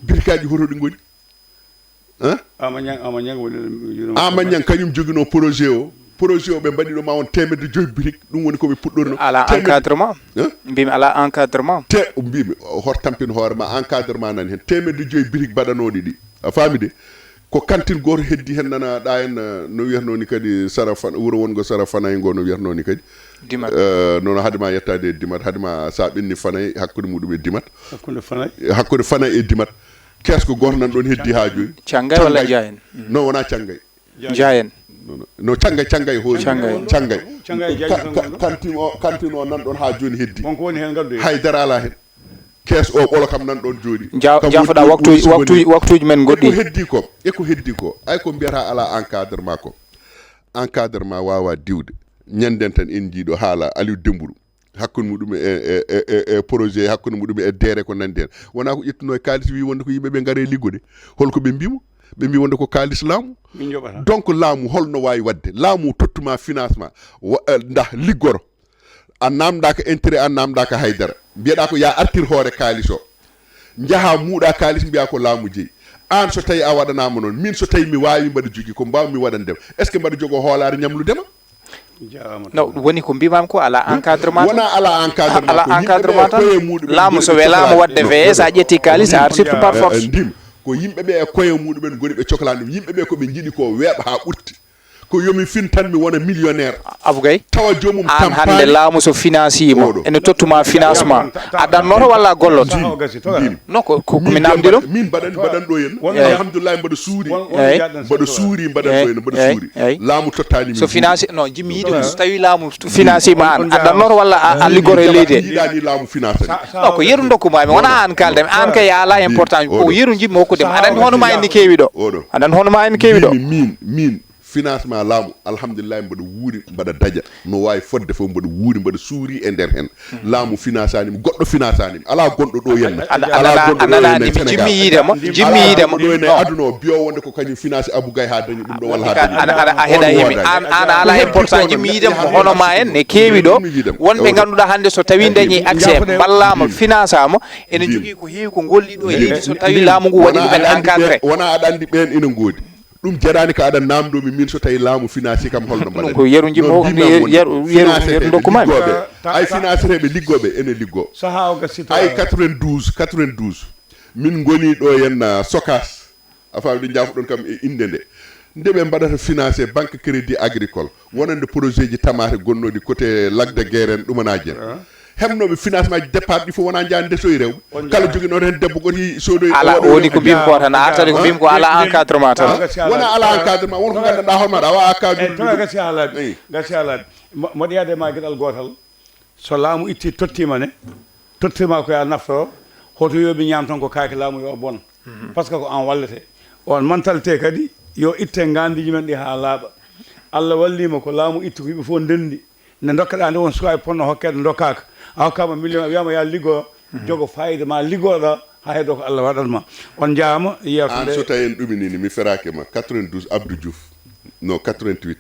Bitikaji hoto ɗi ngoni? Hein? Ama Ñang, Ama Ñang woni ɗum, Ama Ñang kañum jogino projet o. Projet o ɓe mbaɗi ɗo ma won teemedde joyi bitik. Ɗum woni ko ɓe puɗɗorino. Ala encadrement. Hein? Mbimi ala encadrement. Te, mbimi, o hor tampin hoore ma, encadrement nani hen. Teemedde joyi bitik mbaɗanoɗi ɗi. A faami de? Ko kantin gooto heddi heen, nana ɗa en, eh, no wiyatnoo ni kadi sara Fan-, wuro wongo sara Fanay ngo, no wiyatnoo ni kadi. Dimat. Eh, nono, hade ma yettaade e Dimat, hade ma sa ɓenni Fanay, hakkunde muɗum e Dimat. Hakkunde Fanay. Eh, hakkunde Fanay e Dimat. Kees ko gooto nan ɗoon heddi haa jooni. Cangay walla Cangay. Njayen? Mm. Non, wonaa Cangay. Njayen. Non, non. No, Cangay, Cangay hoori. Cangay. Cangay. Cangay Ka-, jaaji tan ka-, gonɗo. Kantin o, kantin o nan ɗoon haa jooni heddi. Wonko woni heen ngaddoyi. Hay dara alaa heen. Kees o ɓolo kam nan ɗoon jooɗi. Ja-, kam jaafoɗaa woni waktuuji, ɗo waktuuji, woni. Waktuuji men goɗɗi. E ko heddi ko, e ko heddi ko. Ay ko mbiyata alaa encadrement ko. Encadrement waawaa diwde. Ñanden tan en njiiɗo haala Aliou Dembourou. Hakkunde muɗum e, e, e, e, e projet, hakkunde muɗum e deere ko nanndi heen. Wonaa ko ƴettunoo e kaalis wi wonde ko yimɓe ɓe ngare liggoɗe. Holko ɓe mbii mo? Ɓe mbii wonde ko kaalis laamu. Min njoɓata. Donc laamu holno waawi waɗde? Laamu tottuma financement. Wa-, eh, ndah liggoro. A namdaaka intérêt, a namdaaka haydara. Mbiyeɗaa ko ya artir hoore kaalis o. Njaha muuɗa kaalis mbiya ko laamu jeyi. Aan so tawi a waɗanaama noon, min so tawi mi waawi mbaɗa jogii ko mbaawmi waɗandema. Est-ce que mbaɗa jogo hoolaare ñamludema? Jaaraama. No, woni ko mbimami ko ala encadrement tan. Wona ala encadrement, ala ko yimɓe ɓe encadrement tan. Koye muɗumen laamu ngoni so ɓe welaama cohlade waɗde ɗum. Veillée, so a ƴetti kaalis, a artirtu par force. Eh, ndim. Ko yimɓe ɓe e koye muɗumen ngoni ɓe cohlani ɗum. Yimɓe ɓe ko ɓe njiɗi ko weeɓa haa ɓurti. Ko yomi fin tan mi wona millionnaire. Abou Gaye, tawa joomum an hannde tampaani. Laamu so financii ma, oɗo. Ene tottuma financement. Adannoto walla a golloto? Ndim, ndim. Non, ko, ko, ko mi namdi ɗum. Min mbaɗan, mbaɗan ɗo henna. Eyi. Alhamdulillahi, mbaɗa suuri. Eyi. Mbaɗa suuri, mbaɗan ɗo henna, mbaɗa suuri. Eyi. Laamu tottaani min. So financé, non, jimmi yiide ko so tawi laamu financé ma an, adannoto walla a, a liggoro e leydi he? Yiɗani laamu financé. Non, ko yeru dokkuma mi, wona an kalda mi, an kay a ala importance, ko yeru jimmi hokkude ma. Aɗa anndi hono ma en ni keewi ɗo. Oɗo. Aɗa anndi hono ma en keewi ɗo. Min, min, min. Financement laamu, alhamdulillahi, mbaɗa wuuri, mbaɗa daja. No waawi fodde fof, mbaɗa wuuri, mbaɗa suuri e nder heen. Laamu financani mi, goɗɗo financani mi. Alaa gonɗo ɗo henna. Alaa gonɗo ɗo henna e Sénégal. Jimmi yiide mo, jimmi yiide mo. Ɗo henna e aduna o, biyo wonde ko kañum financé Abou Gaye haa dañi ɗum ɗo walla haa dañi ɗum. Aɗa, aɗa, aɗa heɗa himi. An, an a alaa importance, jimmi yiide mo, hono ma en, ne keewi ɗo. Wonɓe ngannduɗaa hannde so tawi dañi accès, mballama, financama, ene jogii ko heewi ko golli ɗo e leydi so tawi laamu ngu waɗi ɗumen encadré. Wona aɗa anndi ɓeen ina ngoodi. Ɗum jarani ko aɗa namdo mi min so tawi laamu financé kam holno mbaɗa. Ɗum ko yeru jimmo, yeru, yeru, yeru dokkuma mi. Ay financé ɓe liggoɓe ene liggo. Saha o gasito. Ay quatre-vingt-douze, quatre-vingt-douze. Min ngoni ɗo henna Sokas. A faami ɗo jaafuɗon kam e innde nde. Nde ɓe mbaɗata financé banque crédit agricole. Wonande projet ji tamaate gonnoɗi côté Lac de Guiers en ɗumanaji en. Heɓnooɓe financement ji départ ɗi fof wona njaha ndesoye rewɓe. Kala joginooɗo heen debbo goto yi soodoy. Ala, woni ko mbimi ko tan, a artani ko mbimi ko ala encadrement tan. Wona ala encadrement, won ko nganndanɗaa hoore maɗa, a wawa cadre. Gasi haalaaji, gasi haalaaji. Mboɗo yaade ma geɗal gootal. So laamu itti tottima ne, tottima ko ya naftoro, hoto yo ɓe ñaam tan ko kaake laamu yo bon. Par ce que ko an wallete. On mentalité kadi yo itte ngandiji men ɗi ha laaɓa. Allah wallima ko laamu itti ko yimɓe fof ndendi. Nde dokkeɗa nde won sukaaɓe ponno hokkeede, dokkaaka. A hokkaama million, a wiyaama yaa liggo, jogo fayida ma liggoɗa, haa heddo ko Allah waɗat ma. On njaama yeewtere nde. An so tawi en ɗuminini, mi feraake ma, quatre-vingt-douze Abdou Diouf, non, quatre-vingt-huit.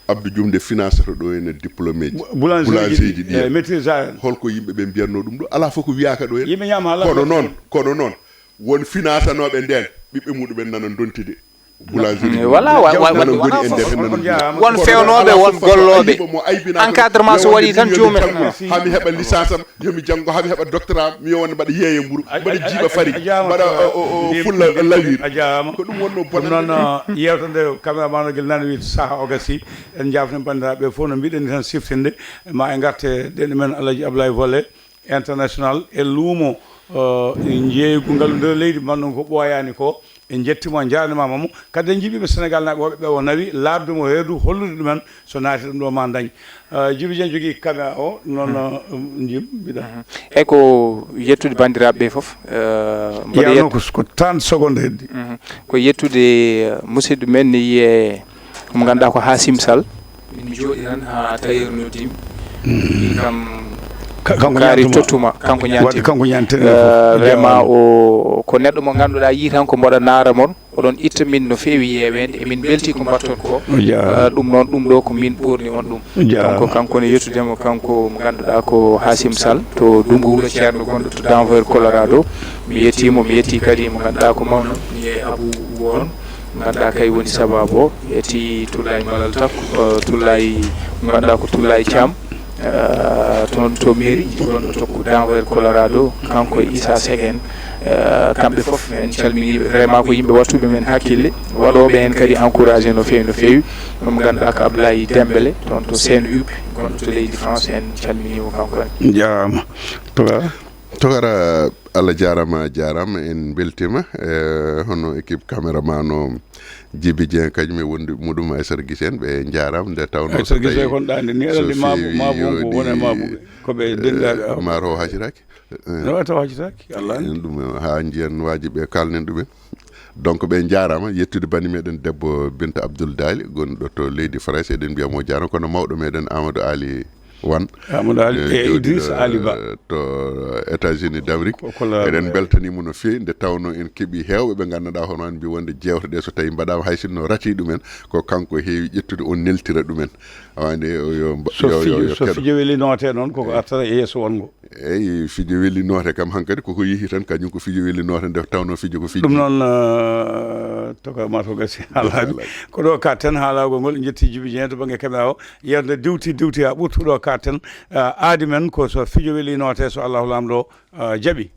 Abdou Diouf nde financata ɗo ene diplômeji. Boulangerie ji ɗi, eh, maîtrise. Holko yimɓe ɓe mbiyatno ɗum ɗo? Alaa fof ko wiyaaka ɗo en. Yimɓe ñaama alaa. Kono noon, kono noon, won financanooɓe ndeen, ɓiɓɓe muɗumen nana ndontide. Boulangerie. Voilà, wa-, wa-, wona fof. Won fewnooɓe, won gollooɓe. Encadrement so waɗi tan, joomum en. Hami heɓa licence am, yomi janngo, hami heɓa doctorat am, mi yo wonde mbaɗa yeeye mburu, mbaɗa jiiɓa fari, mbaɗa o, o, o, fulla lawiri. Ko ɗum wonno bonande. Noon, yeewtere nde, cameraman o gila nane wi saha o gasi. En njaafni banndiraaɓe fof, no mbiɗen ni tan siftinde, ma e ngarte ɗen men Alhaji Ablaye Vollé. International e luumo, eh, njeeygu ngal nder leydi, mbanɗon ko ɓooyaani ko. En njettiima, en njaarniima mo. Kadi en njiɗiiɓe Senegal naaɓe woɓɓe ɓe o nawi, laaɓde mo reedu, hollude ɗumen, so naati ɗum ɗo ma dañ. Eh, Jibi Jeŋ jogii caméra o, noon, eh, njim, mbiɗa. Mhm. Eyi ko yettude banndiraaɓe ɓe fof, eh, mbaɗa yettude. Ko, ko trente secondes heddi. Mhm. Ko yettude, eh, musidɗo men ni, eh, Mo ngannduɗaa ko Hasim Sall. Min njooɗi tan haa tailleur noddi mi. Wi kam, ka-, kanko kaari ñaantuma. Tottuma, kanko ñaanti. Waɗde kanko ñaanti. Eh, vraiment, o ko neɗɗo mo ngannduɗaa, yii tan ko mboɗo naara mon. Oɗon itta min no feewi yeeweende, emin mbeltii ko mbaɗton ko. Eh, ɗum noon, ɗum ɗo ko min ɓoorni on ɗum. Donc, kanko ne yettude mo, kanko mo ngannduɗaa ko Hasim Sall, to Dunngu Wuro Ceerno gonɗo to Denver, Colorado. Mi yettii mo, mi yettii kadi mo ngannduɗaa ko mawɗo, mi e Abou Won. Ngannduɗaa kay woni sababu o, eti Tullaay Malal Takko, eh, Tullaay, ngannduɗaa ko Tullaay Caam, Eh, toon to mairie gonɗo to Denver, Colorado, kanko e Issa Seck en, eh, kamɓe fof en calminii ɓe. Vraiment ko yimɓe wattuɓe men hakkille, waɗooɓe en kadi encouragé no feewi, no feewi. Ɗum ngannduɗaa ko Ablaye Dembélé, toon to Saint-Louis, gonɗo to leydi France, en calminii mo kanko en. Jaaraama. Tokara. Tokara, Allah jaaraama, jaaraama, en mbeltiima. Eh, hono équipe caméraman o, Djiby Dieng, kañum e wonduɓe muɗum, Aissata Guissé en, ɓe njaaraama. Nde tawnoo so Aissata Guissé tawii kon ɗaande ni, aɗa so anndi maa feewi maa buubu, yooni, wona maa buubu. Ko ɓe denndaanɓe eh, aw. Maa taw haccitaaki. Eh. No taw haccitaaki, Allah anndi. En ɗum, haa njiyen waaji ɓe kaalnen ɗumen. Donc, ɓe njaaraama. Yettude banndi meɗen debbo Binta Abdoul Daly, gonɗo to leydi France, eɗen mbiya mo jaaraama, kono mawɗo meɗen Amadou Ali Wan. Amadou Ali, eh, e jooɗiiɗo, Idriss Ali Ba. Eh, to États-Unis d'Amérique. Ko, ko la-, eɗen mbeltanii mo no feewi, nde tawnoo en keɓii heewɓe ɓe ngannduɗaa hono an mbi wonde jeewte ɗe so tawii mbaɗaama, hay sinno ratii ɗumen, ko kanko heewi ƴettude, o neltira ɗumen. Awa nde o yo mba-, so yo, yo, fijo, yo so keɗo. Fijo weli noote noon, koko artata e yeeso wonngo. Eyi, fijo weli noote kam hankadi koko yehi tan, kañum ko fijo weli noote, nde tawnoo fijo ko fijo. Ɗum noon, eh, toka ma to gasi haalaaji. Ko ɗo katten haalagol ngol, en njetti Djiby Dieng to bannge caméra o. Yewtere diwti, diwti haa ɓurti, ɗo katten, eh, aadi men ko so fijo weli noote, so Allahu Laamɗo, eh, jaɓi.